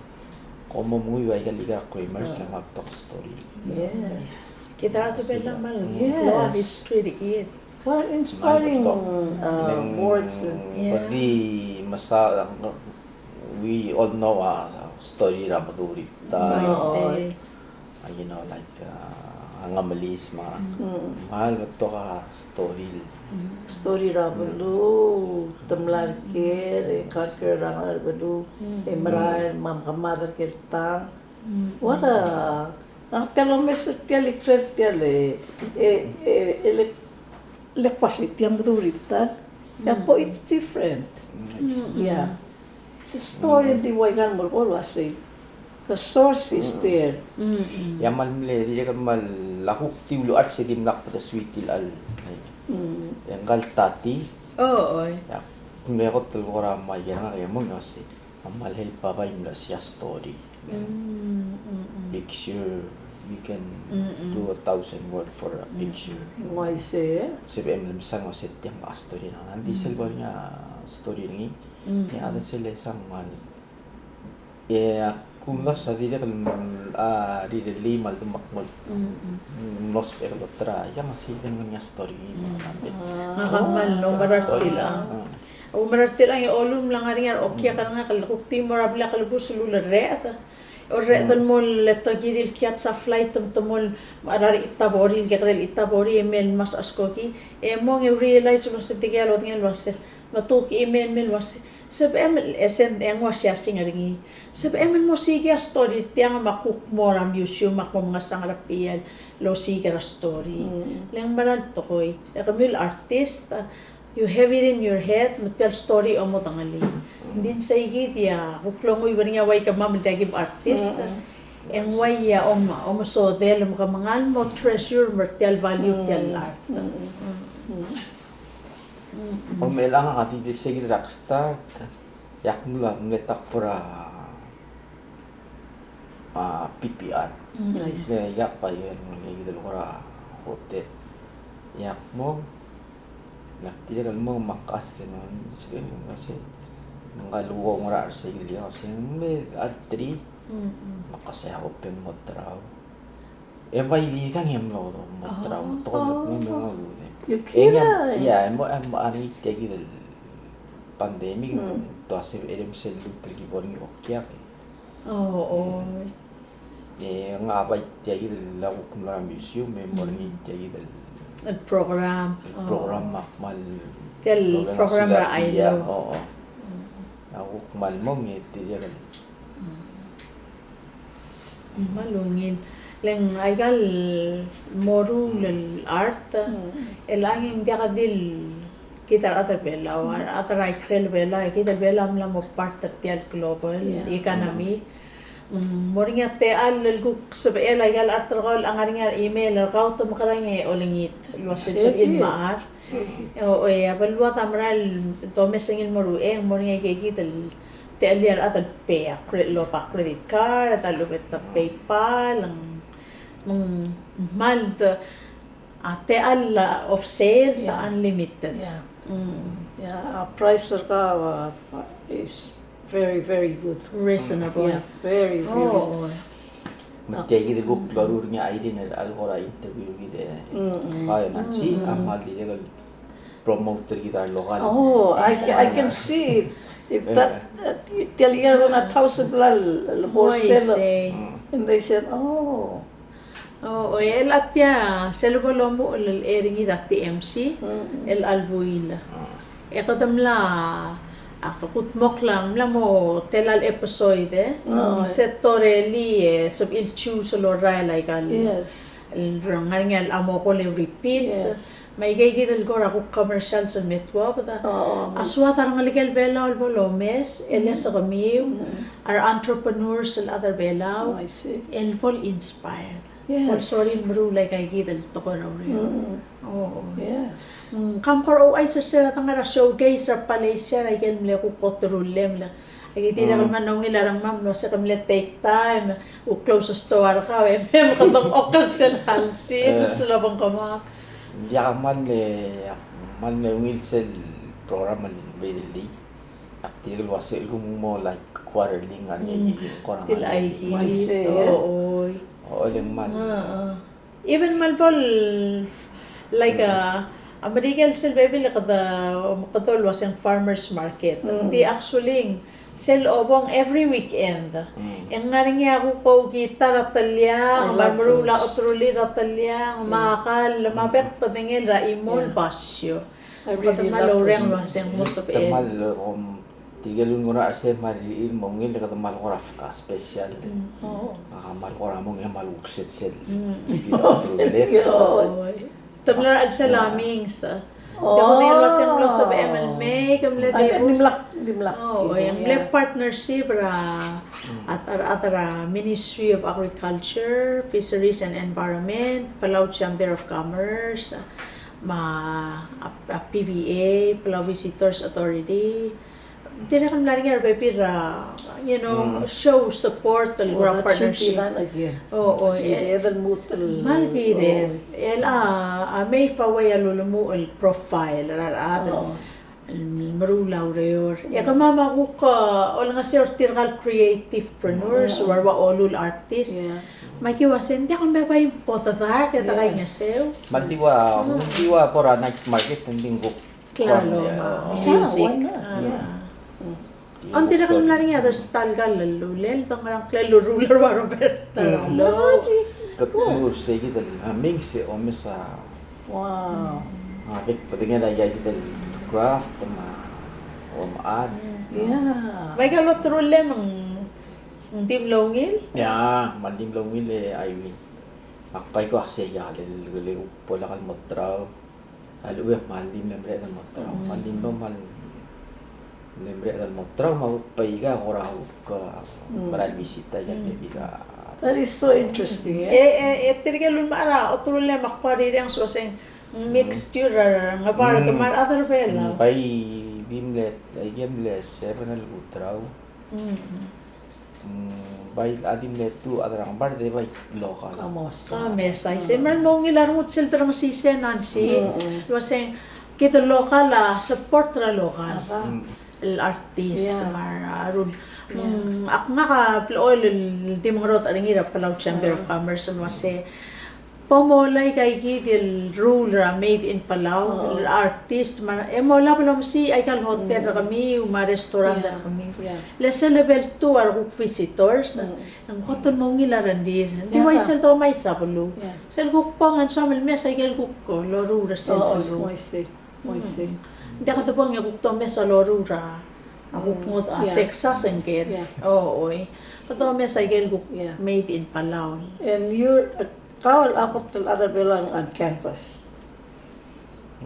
kom mo menguiu a ikal, ikal Kramers, le kmal betok a story. Yes. Kid a rechad er a Belau a kmal, yes, klou a history er kid. Well, inspiring, uh, words. Yeah. But di mesa, we all know a story er a Meduch er a ta. I see. A, you know, like, a, a Ngemelis me a, mm, kmal betok a story. Story er a beluu, te mla er ker, e kaker er a ngar er a beluu, e merael, me a mekemad er ker el tang. What a, a tia el omes er tia el ikrel tia el, e, e, e le, le kmo se tiang durital. E a bo it's different. Yeah. It's a story el di ua ikal mo er a bo el uasei. The source is there. E a kmal mle dirrek el kmal a kuk di uluuch se di mla kbedesuit el chal. E ngkal tati. Oh, oi. E a mle kot el kora maiker ngak e mong e uasei. A kmal help a bai mla sei a story. Picture, you can do a thousand word for a picture. Uaisei. Sebechem el mesa el uasei tiang a story er ngak. Ng di sel bo er ngii a story er ngii. E a de sel e sang mal. E a kumdasu a dirrek el, a, rirellii me a ldu me ak mol. Ng mlo sebechek el other a, ia me sei ng ngar er ngii a story. Ngak a kmal oumera er tiang. Oumera er tiang e olum el ngar er ngii a okiak er ngak el kuk di mo er a blil a kelebus el ulerreched. Orreched el mo le tokir el kiats a flight me te mo er a Itabori, el kekerei el Itabori e mei el mesa a skoki. E mong e realize el uasei tirke a lodengei el uasei. Me te kuk email el mei el uasei. Sebechem el, e send, e ng ua siasing er ngii. Sebechem el mo osiik a story tiang me a kuk mo er a museum me a kuk mo mengesang er a bebil el osiik er a story. Le ng mera el tekoi. E kemiu el artist, you have it in your head, me tia el story a mo dengelii. Ng di ng seikid a kuk longuiu er ngii a ua ikemam el diak ki artist. E ng ua ia om, omesodel me ke mengal mo treasure me er tia el value tia el art. Omelechang a di seikid er a kstart, e ak mla, mle tak for a, a, P P R. Mm. Nice. Mle iak bai el mle kid el kora hotel. E ak mong, e ak dirrek el mong me ak ask e ng, se, se, ngka el ua ngerang er seikid el, ia, se, me a three. Mm, mm. Me ak ask e a open mo terau. E bai di kang e mlo, mo terau, mo tekoi el kmo me ng uludem. You kidding? Ia, e mo, e mo er ngii tia kid el pandemic, te uase e rem sel lmuut el ki bo er ngii a okiak. Oh, oh. E ngak a bai tia kid el kuk mla er a museum, e mo er ngii tia kid el program. El program me ak kmal, tia el program er a Ailo. Oh, oh. A kuk kmal mong e tirke el Me a ungil. Le ng aika el moruul el art, e le ng diak di el kid a rechad er a Belau, a rechad er a ikrel Belau, e kid el Belau a mla mo part er tia el global economy. Mm, mo er ngii a techall el kuk sebechel aika el art er kau el ngar er ngii a email er kau, te mekerang e olengit el uase sebechir el mechar. O, e a beluad a mera el domes er ngii el mo er uchei, mo er ngii a ikakid el techellir a rechad el pay, a cre-, el oba credit card, a lobet a PayPal, ng, ng kmal te, a techall of sales a unlimited. Yeah. Mm. Yeah, a price er kau, uh, is very, very good. Reasonable. Yeah, very, very good. Oh. Me tia kid el kuk loruul er ngii a Irene el kora interview kid e. Mm. Ka e Nancy, a kmal dirrek el promote er kid a local. Oh, I ca-, I can see it. If that, uh, tia el year one thousand bla el, el wholesale. And they said, oh. Oh, e le tia, sel bo lomuchel el er ngii er a T M C, el chelebuil. E kede mla, a, kudmokl a, mla mo tela el episode, e. Se torelii, e, sebechir el choose el orael aika el. Yes. El ngar er ngii a mokol e repeat. Yes. Me aikakid el kora kuk commercials el me tuobed a. Oh, oh. A soad a rengelekel Belau el bo lomes, el se kemiu, a re entrepreneurs el chad er a Belau, oh, I see, el bo le inspired. Yes. Bo le sorir el meruul aikakid el tekoi er a ureor. Mm. Oh. Yes. Mm, kam kora ouchais er sel dengar er a showcase er a Palasia er a ikel mle kuk kot el rullem el. Aki dirrek el kmal ungil a rengmam el uase ke mle take time, u close a store er kau, e mei me kede oker sel sales, sel obengkemam. Ia kmal, e, kmal ungil sel program el mle lii. Ak dirrek el uase el kmo mo like quarterly ngar er ngii a kora ngar er ngii. Uaisei, e? Oi. Oi, le ng kmal. Even me a lebo el, like, a, a Merikel sel bebil e kede, kede ua se ng farmers market. Ng di actually, sel obong every weekend. E ng ngar er ngii a kuk guitar er a teliang, me a remeruul a oterulir er a teliang, me a kall, me a bek el bedengel er a chimo el basio. Kede kmal oureng el ua se ng mo sebechel. Kmal, um, Tirke el ulemuchel er a chelsel me a rirellii el mo ungil e kede mal kora special. Mm. Oh. A kmal kora mong e kmal kuk sel sel. Mm. Oi. Te mla er a chelsel a Mings. Oh. Te kuk el uasei ng mlo sebechem el mei, ke mle debut. Dimlak, dimlak. Oh, oi, ng mle partnership er a, a, a, a Ministry of Agriculture, Fisheries and Environment, Palau Chamber of Commerce, me a, a, a P V A, Palau Visitors Authority. Dirrek el mla er ngii a rebebil er a, you know, show support el ua partnership. Oh, oh, e, kmal kired. El a, a mei fawai a lulemuchel el profile er a rechad el meruul a ureor. E kemam a kuk olengeseu er tirka el creativepreneurs, ua ua oluul artist. Me aki uasei, ng diak me bai bo dedak e de kaingeseu. Me ng di ua, ng di ua bo er a night market, ng di ng kuk Klalo, me a music. Ng dirrek el mla er ngii a other style el ulel, te ngar er a ngklel el ureor er a Robert. Te lmuut sei kid el a Mings e omes a. Wow. A bek, bedengel a ika kid el craft me a omechad. Bai ka loterullem ng di mlo ungil? Ia, me ng di mlo ungil e Aileen. Ak bai ko ak sei a le, le, le, bo lak el mo terau. A lechub e kmal di mle mereched el mo terau. Kmal di mlo, kmal mle mereched el mo terau me a kuk bai ika kora kuk mera el bisita ika el bebil a. That is so interesting, eh? E, e, e tirke el ulemechar a oterullem a kuk a rireng se uasei ng mixture er a Ngebard me a rechad er a Belau. Bai di mle, aike mle seven el kuterau. Mm, bai a di mle two a chad er a Ngebard e bai local. Kames. Kames, aisei. Me ng mo ungil a renguk sel dorengesii se Nancy. Mm, mm. El uasei kid el local a support er a local. Aha. Mm. El artist, yeah, me a rul. Yeah. Mm, ak ngak a blechoel el di mengerodech er ngii er a Palau Chamber of Commerce el uasei bo molai aika kid el rule er a Made in Palau, oh, el artist, me a, e molab el omesiich aika el hotel er kemiu, me a restaurant er kemiu. Yeah. Le sel level two a rekuk visitors, mm, e ng kot el mo ungil a rengrir. Ng di uaisei el domes a beluu. Yeah. Sel kuk bong e ng soam el mes aike el kuk loruul er sel beluu. Oh, oh, I see. I see. Ng diak dobong e kuk domes a loruul er a, a kuk ngodech a, yeah, Texas e ng kired. Yeah. Oh, oi. Kuk domes aike el kuk, yeah, Made in Palau. And you're, uh, Kau el kot el chad er a Belau el ngar er a canvas.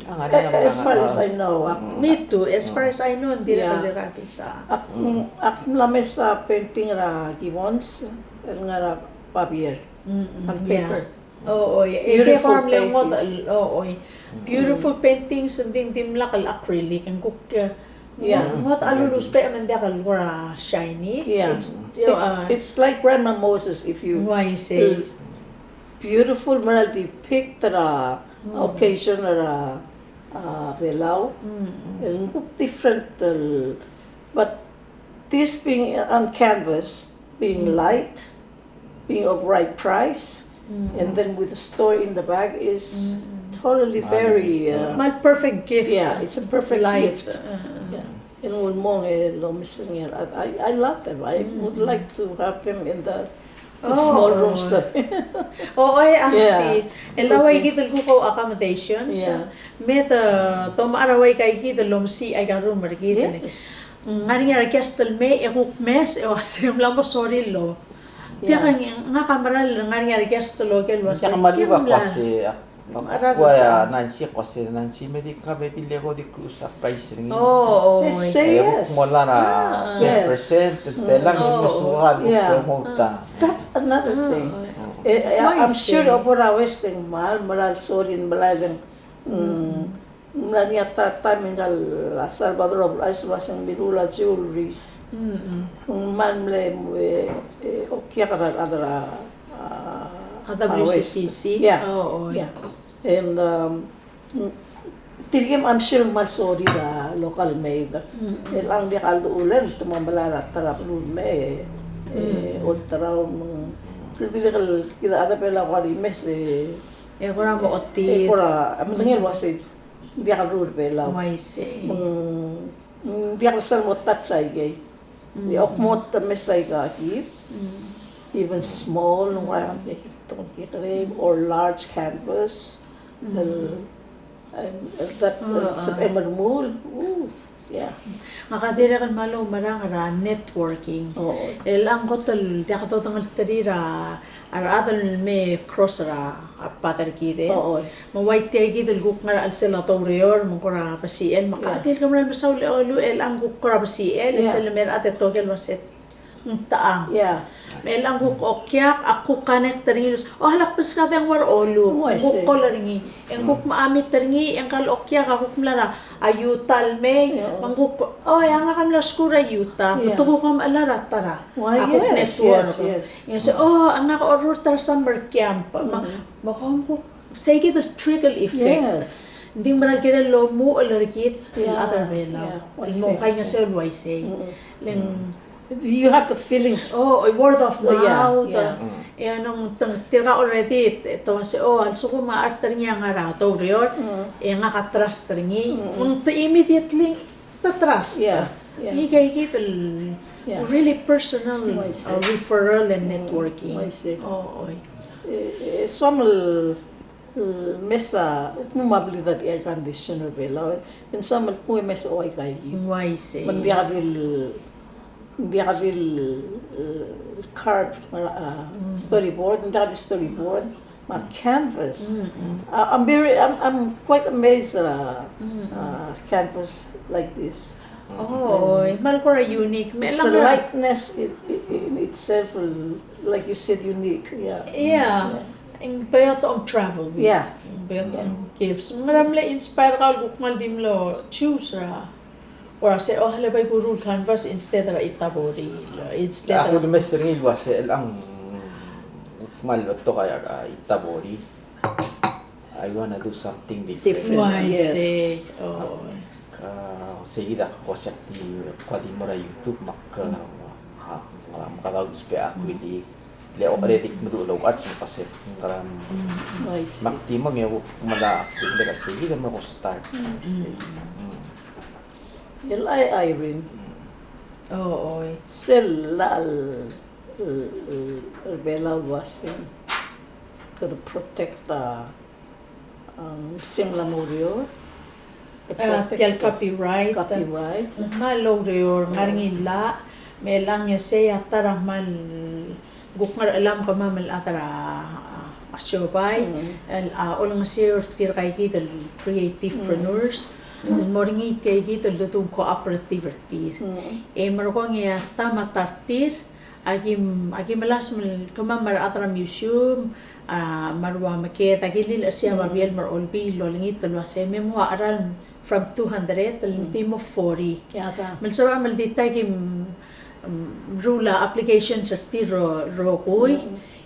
Ah, ngar er a, eh, as far as I know, ak, me too, as far as I know, ng dirrek el, yeah, er a kisa. Ak, mm, ak mla mes a painting er a Gibbons, el ngar er a Babier. Mm, mm, on paper. Yeah. Oh, oh, yeah. Beautiful paintings. Oh, oh, yeah. Beautiful paintings, ng di, dimlak el acrylic, ng kuk, uh, yeah, ngodech a luluusbech me ng diak el kora shiny. Yeah. It's, you know, it's, uh, it's like Grandma Moses, if you, oh, I see, beautiful, mera el depict er a, mm, occasion er a, uh, Belau. Mm, mm. El kuk different, uh, but this being on canvas, being, mm, light, being of right price, mm, and then with the story in the back is, mm, totally very, uh, kmal perfect gift. Yeah, it's a perfect gift. Light. Uh, uh. Yeah. El ulemong el omes er ngii. I, I, I love them. I would like to have them in the, the small rooms. Oh, oi, auntie. Yeah. El ua ikid el kuk accommodations. Yeah. Me te, te omechar a ua ikakid el omesiich aika el room er kid. Yes. Ng ngar er ngii a re guest el mei e kuk mes e uasei ng mla mo sorir el. Diak, ngak a mera el ngar er ngii a re guest el oker el uasei. Diak, me a lebo a kmo uasei, a, a kmo a Nancy, kmo uasei Nancy, me di kuk bebil e ko di kuk surprise er ngii. Oh, oh. Yes, yes. E kuk mo lak a ten percent, te lang, e mo soak el kuk promote a. That's another thing. E, e, I'm sure a bo er a West e ng kmal, mera el sorir el melai el, mm, Ng mla er ngii a ta-, taem e ngka el Salvador a bla, a uaisei, uaisei ng mirruul a jewelries. Mm, mm. Ng kmal mle, e, e, okiak er a rechad er a, a, a W C C C. Yeah. Oh, oh, yeah. And, um, tirke, I'm sure, ng kmal sorir a local made. Mm, mm. E ng diak el uchul e te mo melai er a ta er a beluu el mei, e, mm, olterau me ng, kid a, kid a rechad er a Belau a kuk di mes, e, e kora mo otit. E kora, a medengei el uasei. Ng diak el rruul er a Belau. Uaisei. Mm, mm, ng diak el sel mo touch aikei. Mm. E ak mo omes aikakid. Mm. Even small, ng ua ikei, tong kekerei, or large canvas. Mm. El, em, el that, ah, el sebechem el remuul. Ooh. Yeah. Ngak a dirrek el kmal oumerang er a networking. Oh. E chelechang kot el diak dodengelterir a, a rechad el me cross er a, a path er kid e. Oh. Me ua tia kid el kuk ngar er a chelsel a doureor, me ng kora besichel, me ak di el kmal mesaul e oluuch e chelechang kuk kora besichel, e sel lemei a rechad e tokel ua se ng techang. Yeah. Me chelechang kuk okiak, ak kuk connect er ngii el, o, a lak beskak e ng ua er a Oulu, ng kuk call er ngii. E ng kuk meet er ngii, e ngka el okiak a kuk mla er a Utah el mei, me ng kuk, o, e a ngak a mla skuul er a Utah, me te kuk omechell er a ta er a, a kuk network. Yes, yes. O, a ngak a oureor er a ta er a summer camp, me, me kom kuk sei kid el trickle effect. Yes. Ng di ng mera el kirel el omuchel er kid el chad er a Belau. Yeah, el mo kaingeseu el uaisei. Le ng You have the feelings. Oh, word of mouth. Yeah. E ng tirka already te uase, o, a lsekum a chart er ngii a ngar er a doureor, e ngak a trust er ngii. Me ng te immediately te trust. Yeah. Ngii kid el really personal, uh, referral and networking. Oh, oi. E, e, soam el el mesa, kuk mo mle di ta el air condition er a Belau, e ng soam el kuk mesa ua ika kid. Uaisei. Me ng diak di, diak di, eh, carved, eh, storyboard, ng diak di storyboard, me a canvas. Uh, I'm very, I'm, I'm quite amazed, uh, uh, canvas like this. Oh, e kmal kora unique. Me chelechang a lightness in, in, in itself, like you said, unique. Yeah. Yeah. Ng beot a om travel. Yeah. Ng beot a om gifts. Ng mera mle inspire kau el kuk kmal di mlo choose er a, or a se, o, le bai buruul canvas instead er a itabori, instead er a. Ak ulemes er ngii el uase chelechang kuk kmal betok a, a itabori. I wanna do something different. Different, yes. Uaisei. Oh. Ka, sei kid a ko siak di, ko di mo er a YouTube me ak, a, a, me kede ousbech a kulik. Le okeredik meduch el ouchais me ko se ng kora. Uaisei. Me ak di mo ngii a kuk mla, ak di mle ka sei kid a mo ko start. Uaisei. Mm. El ai Irene. Oh, oi. Sel llach el, el, el, el Belau el uase ng kede protect a, um, sel mla mo oureor. Tia el copyright. Copyright. Ng kmal oureor, ng ngar er ngii el llach, me chelechang e sei a ta er a kmal kuk ngar er a chelam kemam el chad er a, a siobai, el, a, olengeseu er tirka kid el creativepreneurs, el mo er ngii tia kid el ldu a cooperative er tir. E merekong e a ta me a ta er tir, aki, aki melasem el kemam me a rechad er a museum, a, me a rua meked, aki lilechesii a babier el mo er a Olbiil el olengit el uase me mo ua cheral from two hundred el di mo forty. Me le soam el di ta ki, mm, mm, meruul a applications er tir el ro-, rokui.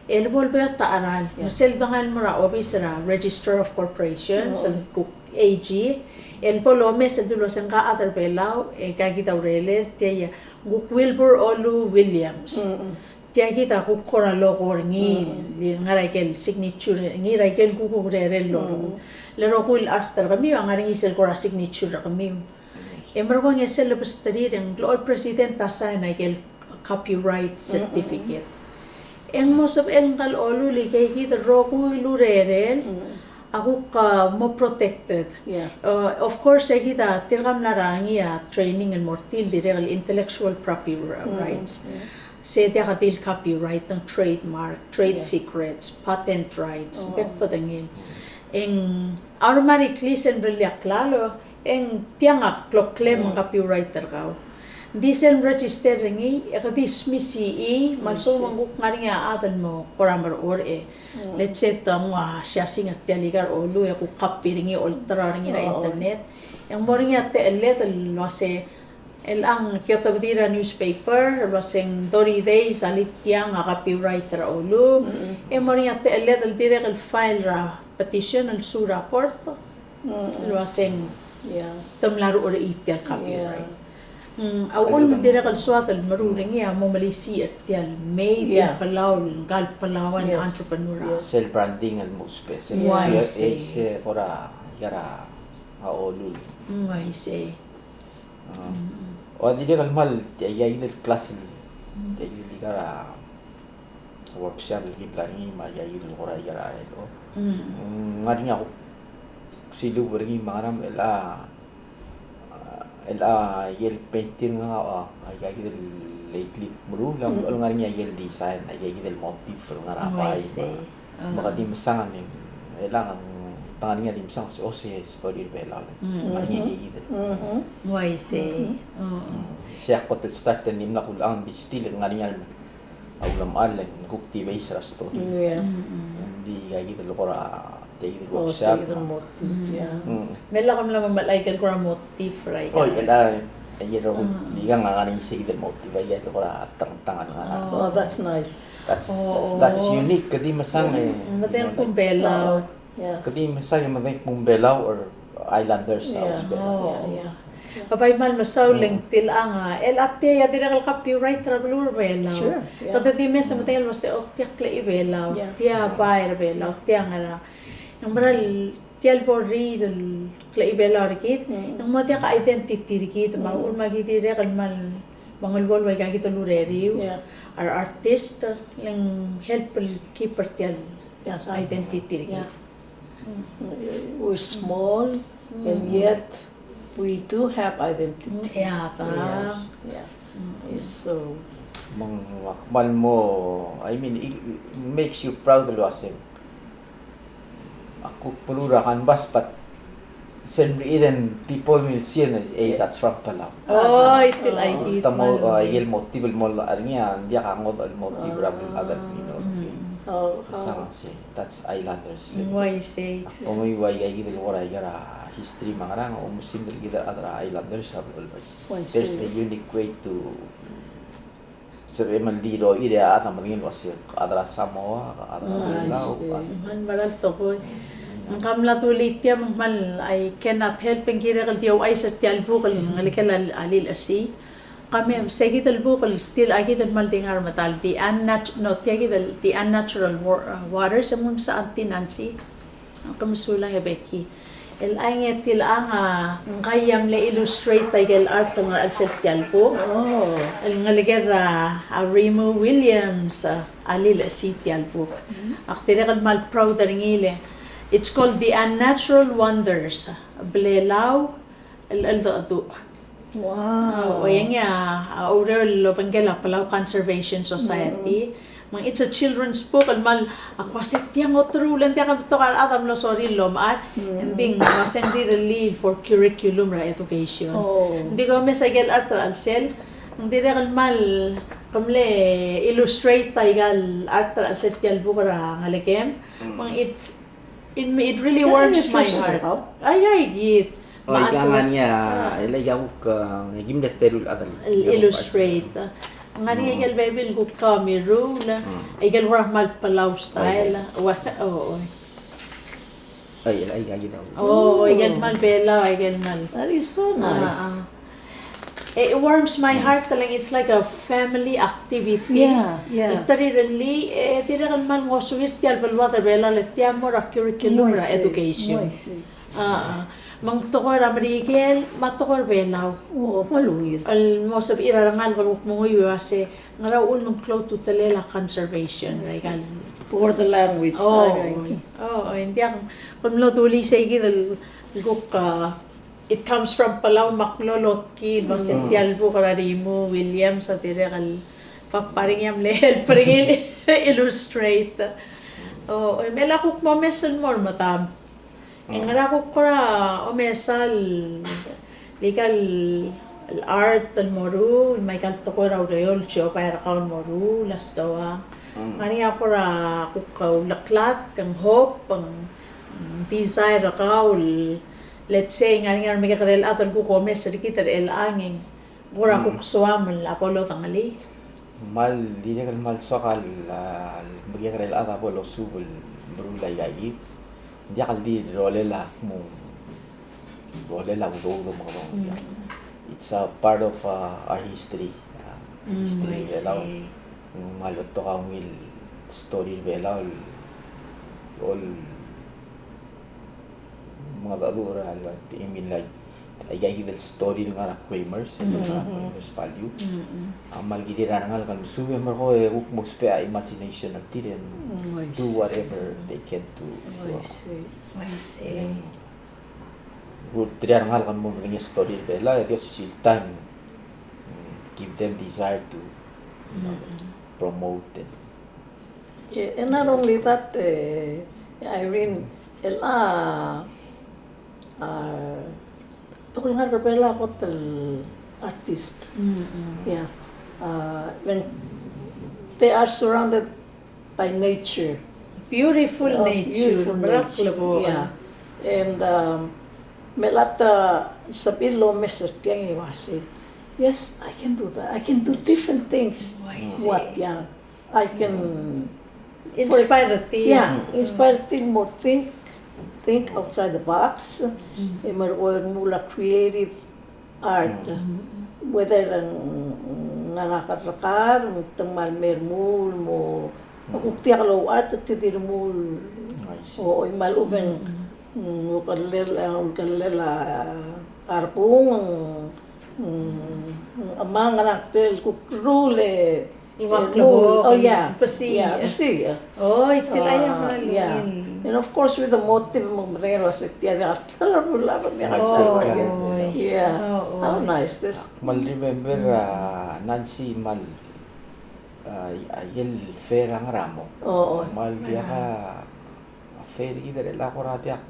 E le bo lebeot a cheral. Me sel dengai el mo er a obis er a Register of Corporations, el kuk A G, el bo lomes el dulu el uase ngka a chad er a Belau, e ka kid a urerel, tia, kuk Wilbur Olu Williams. Tia kid a kuk kora logo er ngii, el ngar er a ikel signature er ngii er a ikel kuk urerel el loruul. Le rokui el art er kemiu a ngar er ngii sel kora signature er kemiu. E merekong e sel lebesterir e ng locha el president a sign a ikel copyright certificate. E ng mo sebechel ngka el Olu el ikei kid el rokui el urerel, a kuk, uh, mo protected. Yeah. Uh, of course, e kid a tirka mla er ngii a training el mo er tir el dirrek el intellectual property rights. Se diak di el copyright, ng trademark, trade secrets, patent rights, bek el bedengel. E ng automatically sel mrellii a klalo, e ng tiang a kloklem a copyright er kau. Ng di sel register er ngii, e ke dismiss er ngii, me a lsekum ng kuk ngar er ngii a chad el mo kora merechorech e. Let's say te nguu a siasing er tia el ika er a Olu, e kuk copy er ngii, olterau er ngii er a internet. E ng mo er ngii a techelled el uase, el ng ki otobedii er a newspaper el uase ng thirty days a list tiang a copyright er a Olu. E mo er ngii a techelled el dirrek el file er a petition el sue er a court. El uase ng te mla ruul er tia el copyright. A uchul me ng dirrek el soad el meruul er ngii a mo melisiich er tia el made in Palau, ngka el Palauan entrepreneur. Sel branding el mo ousbech. Uaisei. Se kora ika er a Olu. Uaisei. O, a dirrek el kmal, tia, tia el class, tia el ika er a workshop el ki mla er ngii me a tia el kora ika er a, o. Ng ngar er ngii a kuk siluub er ngii me a ngera me a, a, el, a, aikel painting a, a, aika kid el lately meruul, a, mm, el ngar er ngii aikel design, aika kid el motif el ngar er a bai. Oh, I see. Me, ah, me kede mesang a, el a, te ngar er ngii a di mesang, o se story er a Belau. Mm. Ngar er ngii aika kid el. Mm-hmm. Oh, I see. Mm-hmm. Oh, oh. Mm. Se a kot el start e ng dimlak kulekoi a di still ngar er ngii a a ulemechall e ng kuk di base er a story. Yeah. Mm, mm. Ng di aika kid el kora, tia kid el, oh, workshop. Tia kid el motif, yeah. Mm. Me lak mla mo melai aike el kora motif er aika. Oh, el a, aike el rokui, mm, di ngar er ngii se kid el motif, aike el kora tang, tang el ngar er a. Oh, that's nice. That's, oh, that's unique, kede mesang e. Mm, me te kuk Belau. Oh. Yeah. Kede mesang e medengei kmo Belau or Islanders, yeah, Ausbel. Oh. Yeah, yeah. Ka bai kmal mesaul, mm, e ng tilechang a, el a tia a dirrek el copyright er a beluu er a Belau. Sure, yeah. Kede di mes e medengei el uase, oh, tia klechibelau, yeah, tia bai er a Belau, tia ngera. Ng mera el tia el bo riid el klechibelau er kid, mm, e ng mo diak a identity er kid, me a, mm, uchul me aki dirrek el kmal mengeluolu aika kid el ureriu. Yeah. Our artist, le ng help el keep er tia el, yeah, identity er kid. Yeah. We're small, mm, and yet we do have identity. Mm, yeah, ta. Yes, yeah. Mm. It's so. Me ng kmal mo, I mean, it, it makes you proud el uaseng. Ak kuk beluu er a canvas, but sel mle, then people will see and say, "Hey, yeah, that's from Palau." Oh, tia el, oh, aike, it's the mo-, uh, aike el motif el mo er ngii a, ng diak a ngodech el motif er a, ah, other, you know. Mm. Oh, oh. Sang se. That's Islanders. Mm, I see. Ak bo mei ua aika kid el kora aika er a history me a ngerang, oumesingd el kid el chad er a Islanders a blo el bais. I see. There's a unique way to sebechem el di roir e a chad a medengei el uase ke chad er a Samoa, ke chad er a, mm, Belau, I see, ke chad. Ng kmal mera el tekoi. Ng kmal mla dulii tia me ng kmal, I cannot help e ng kirek el di ouchais er tia el buk el ngelekel a, a Lilechesii. Ka me, se kid el buk el tilechang kid el kmal di ngar er a medal, The Unnat-, no, tia kid el The Unnatural Wa-, uh, Waters, e ng msa Auntie Nancy. Ke mesulang e Becky. El a ngar er ngii a tilechang a, ngka a mle illustrate aike el art el ngar er a chelsel tia el buk. Oh. El ngelekel a, a Remu Williams, a, a Lilechesii tia el buk. Mm. Ak dirrek el kmal proud er ngii le. It's called The Unnatural Wonders, Blelau el, el Cheldecheduch. Wow. A, e ngii a, a, oureor el obengkel a Palau Conservation Society. Mm. Me ng it's a children's book, el kmal, ak uase tia ng oteruul, e ng diak a betok a rechad a mlo sorir el omechar. Mm. Ng di ng uase ng rirellii for curriculum er a education. Oh. Ng di ko mes aike el art er a chelsel, ng dirrek el kmal, ke mle illustrate aika el art er a chelsel tia el buk er a ngelekem. Mm. Me ng it's It, it really warms my heart. Ai, ai, kid. Oh, me a ikang a ngar er ngii a, ah, el aika kuk, ah, e kim mle teru el chad el illustrate. Ngar er ngii a ikel bebil kuk kemiu el, mm, ikel kora kmal Palau style. Ua, oh, oh. Ai, el aika kid a. Oh, ikel kmal Belau, ikel kmal. That is so nice. Ah, ah. It warms my heart, like, it's like a family activity. Yeah, yeah. El ta er a rirellii, e dirrek el kmal ngosuir tia el beluad er a Belau, le tia mo er a curriculum er a education. Ah, ah. Me ng tekoi er a Merikel, me a tekoi er a Belau. Oh, kmal ungil. El mo sebechir a rengalek el kuk menguiu el uase, ngera uchul me ng klou a ultutelel a conservation, like, for the language. Oh, oh, oh, oh, ng diak, ke mlo dulii sei kid el kuk, ah, It Comes from Palau, me ak mlo lotkii, me se tia el buk er a Remu Williams a dirrek el papa er ngii a mle help er ngii el illustrate. O, me a kuk mo omes el mo er medam. E ngera kuk kora omesal, aika el art el moruul, me aika el tekoi er a ureor el siobai er kau el moruul, a stoa. Ngar er ngii a kora kuk uleklatk, ng hope, ng desire er kau el, let's say, ngar er ngii a remekekerei el chad el kuk omes er kid er chelechang e ng kora kuk soam el a bo lodengelii. Kmal dirrek el kmal soak el, a, remekekerei el chad a bo losuub el meruul aika kid. Ng diak el di rolel a kmo, rolel a udoud me a kede, it's a part of, uh, our history. Uh, history er a Belau. Ng kmal betok a ungil story er a Belau el, el mengedecheduch er a, I mean, like, aika kid el story el ngar er a Creamers, el ngar er a Creamers Value. A kmal kirir a rengalek el mesuub e merkong e kuk mo ousbech a imagination er tir e do whatever they can to. I see. I see. Tirke el ngalek el mo medengei a story er a Belau, e di osisiu el taem, mm, give them desire to, you know, promote it. Yeah, and not only that, eh, Irene, el a, a, tekoi el ngar er a Belau a kot el artist. Yeah. Uh, when they are surrounded by nature. Beautiful nature. Beautiful nature. Yeah. And, um, me lak a sebechir el omes er tiang e uasei, yes, I can do that. I can do different things. Oh, I see. What, yeah. I can inspire the team. Yeah, inspire the team mo think, think outside the box. E merekong el mo creative art. Whether ng ngar er a kerrekar, me te kmal mei el mo, me kuk diak el art, te di el mo. I see. O, e kmal ube ng, mm, ukelel, ukelel a, a rekung, mm, a ngar er a klel kuk ruul e, el ua klebokel, oh, yeah. Besiich. Yeah, besiich. Oh, tia el, yeah. And of course, with the motive, me ng medengei el uasei tia di a klalo el bula, me ng di a klalo. Oh, yeah. How nice this. Me ak remember, uh, Nancy, me a, uh, a ikel fair er a Ngeramo. Oh, oh. Me ng diak a fair er kid er a, kora diak.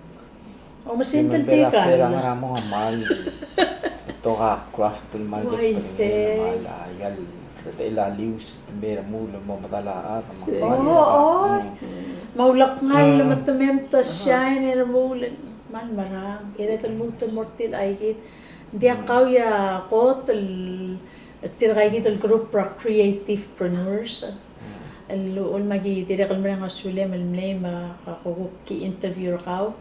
O, me sel tirka el fair er a Ngeramo a kmal betok a craft el kmal, uaisei, kmal a ikel, el a lius, te mei er a remuul el mo medal a chad, me ng kmal diak a. Oh, oh. Me a ulekngel me te mei me te shine er a remuul, kmal merang. Kired el lmuut el mo er tir aika kid. Ng diak kau a kot el, tirka aika kid el group er a creativepreneurs. El uchul me aki dirrek el mereng a sulem el mlei me a kuk ki interview er kau.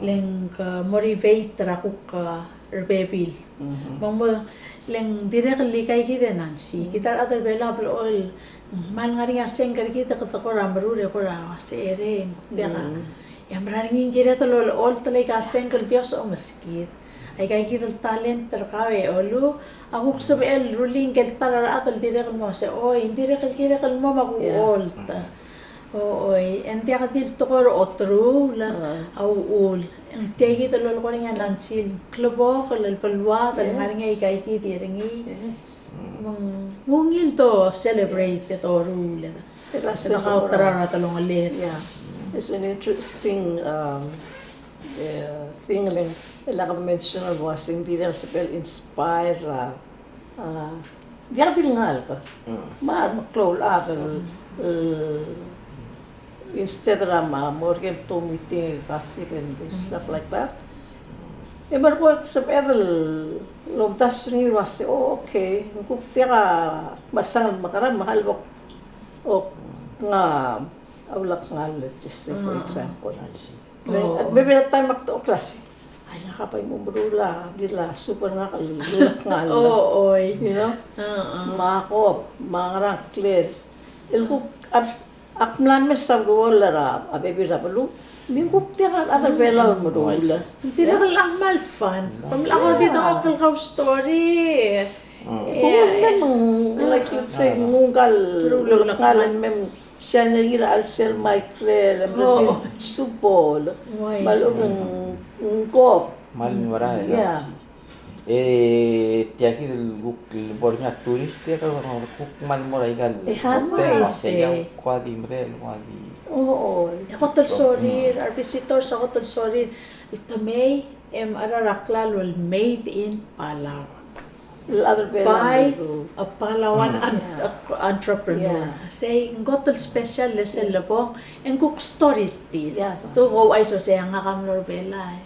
Le ng motivate er a kuk, uh, rebebil. Me ng mo, le ng dirrek el aika kid e Nancy. Kid a rechad er a Belau a blechoel, kmal ngar er ngii a sengk er kid e kede kora meruul e kora uasei, e ng diak a, e a mera er ngii ng kired el olecholt el aika sengk el Dios a omeskid. Aika kid el talent er kau e Olu, a kuk sebechel el rullii ngike el ta er a rechad el dirrek el mo uasei, oi, ng dirrek el kirek el mo me a kucholt. O, oi, e ng diak di el tekoi er a oteruul a uchul. Ng tia kid el lolekoi er ngii a Nancy el klebokel el beluad el ngar er ngii aika kid er ngii. Me ng ungil to celebrate e toruul. Te kau ta er a telungalek. Yeah. It's an interesting, um, uh, thing, le ng, le ak mention el uasei ng dirrek el sebechel inspire, uh, uh, diak di el ngalek. Me a remeklou el chad el, el, instead er a mo er ngii el two meeting, gossip and stuff like that. E merekong e sebeched el omdasu er ngii el uasei, oh, okay, ng kuk diak a mesang el mekerang, me a lebo kuk ngar a ulekngel, just say, for example. Maybe that time ak to class. Ai, ngak a bai mo meruul a, di el super ngak el ulekngel. Oh, oi. You know? Me a kop, me a ngerang, clear. El kuk, ak mla mesa el role er a, a bebil er a beluu. Me ng kuk diak a rechad er a Belau el meruul. Dirrek el kmal fun. Kom mla ko di dengchokl el kau story. Kuk mem, like, let's say, nguu ngka el ulekngel, mem shine er ngii er a chelsel me a ikrel, e mle di supol. Me a lechub e ng kop. Kmal mera el. Yeah. E tia kid el kuk bo er ngii a tourist, e kuk kmal mo er aika el hotel, me sei a kuk di medal, kuk di. Oo. E kot el sorir, a re visitors a kot el sorir. Te mei, e mechar a klalo el made in Palau. By a Palauan entrepreneur. Sei ng kot el special er sel lebong, e ng kuk story er tir. Te ko ouchais el uasei ngak a mlo er a Belau.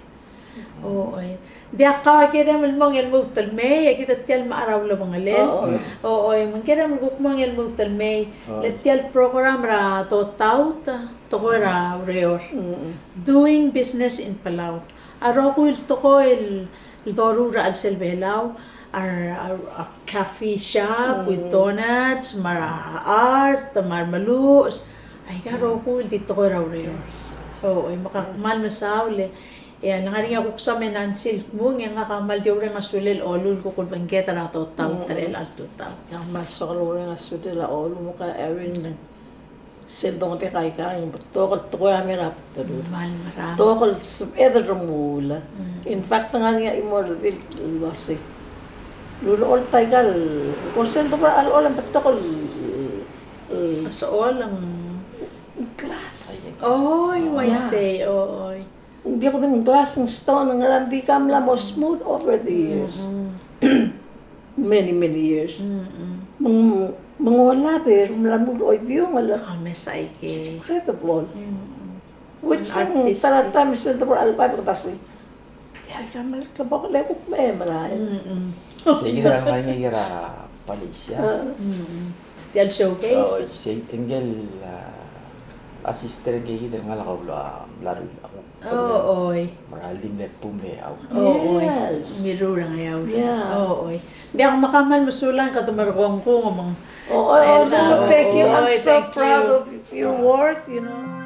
Oi. Diak kau a kirem el mong e lmuut el mei, e kid a tia el mechar a ulebengelel. Oi, me ng kirem el kuk mong e lmuut el mei. Le tia el program er a Dotaut, tekoi er a ureor. Doing business in Palau. A rokui el tekoi el doruul er a chelsel Belau, a, a, a coffee shop with donuts, me a art, me a remeluches, aika rokui el di tekoi er a ureor. So, e me ak kmal mesaul e, e a lengar er ngii a kuk soam e Nancy el kmung, e ngak a kmal di oureng a sulel Olu el kuk ulebengked er a Dotaut er chelecha el tutau. Ak kmal soak el oureng a sulel a Olu me a Erin. Sel dongetang aika, ng betok el tekoi a mera betok. Mal mera. Betok el sebeched el remuul. Mm. In fact, ng ngar er ngii a chimo el redil el uasei, lulecholt aika el, ko sel dobo er a llechol a betok el, el, a sechol ng class. Oi, uaisei, oi. Ng di ko di ng class ng stone, ng ngerang, di ka mla mo smooth over the years. Mm-mm. Many, many years. Mm-mm. Me ng, me ng olab e, mla mo oibiungel. Ka mesa aike. It's incredible. Mm-mm. Which ng ta er a taem sel dobo er a llechol a kmo sei, ia, ka mle klebokel e kuk me merael. Mm-mm. Sei kid a ngar er ngii er a Malaysia. Ah. Mm-mm. Tia el showcase. Oh, sei ngike el, ah, a sister ngike kid el ngalek a ula, mla rullii a kuk. Oh, oi. Mera el di mle bum e a ul. Oh, oi. Yes. Mirruul er ngii a ul. Yeah. Oh, oi. Diak, me kmal mesulang, kede merekong kung me ng. Oh, oi, oi, thank you. I'm so proud of your work, you know.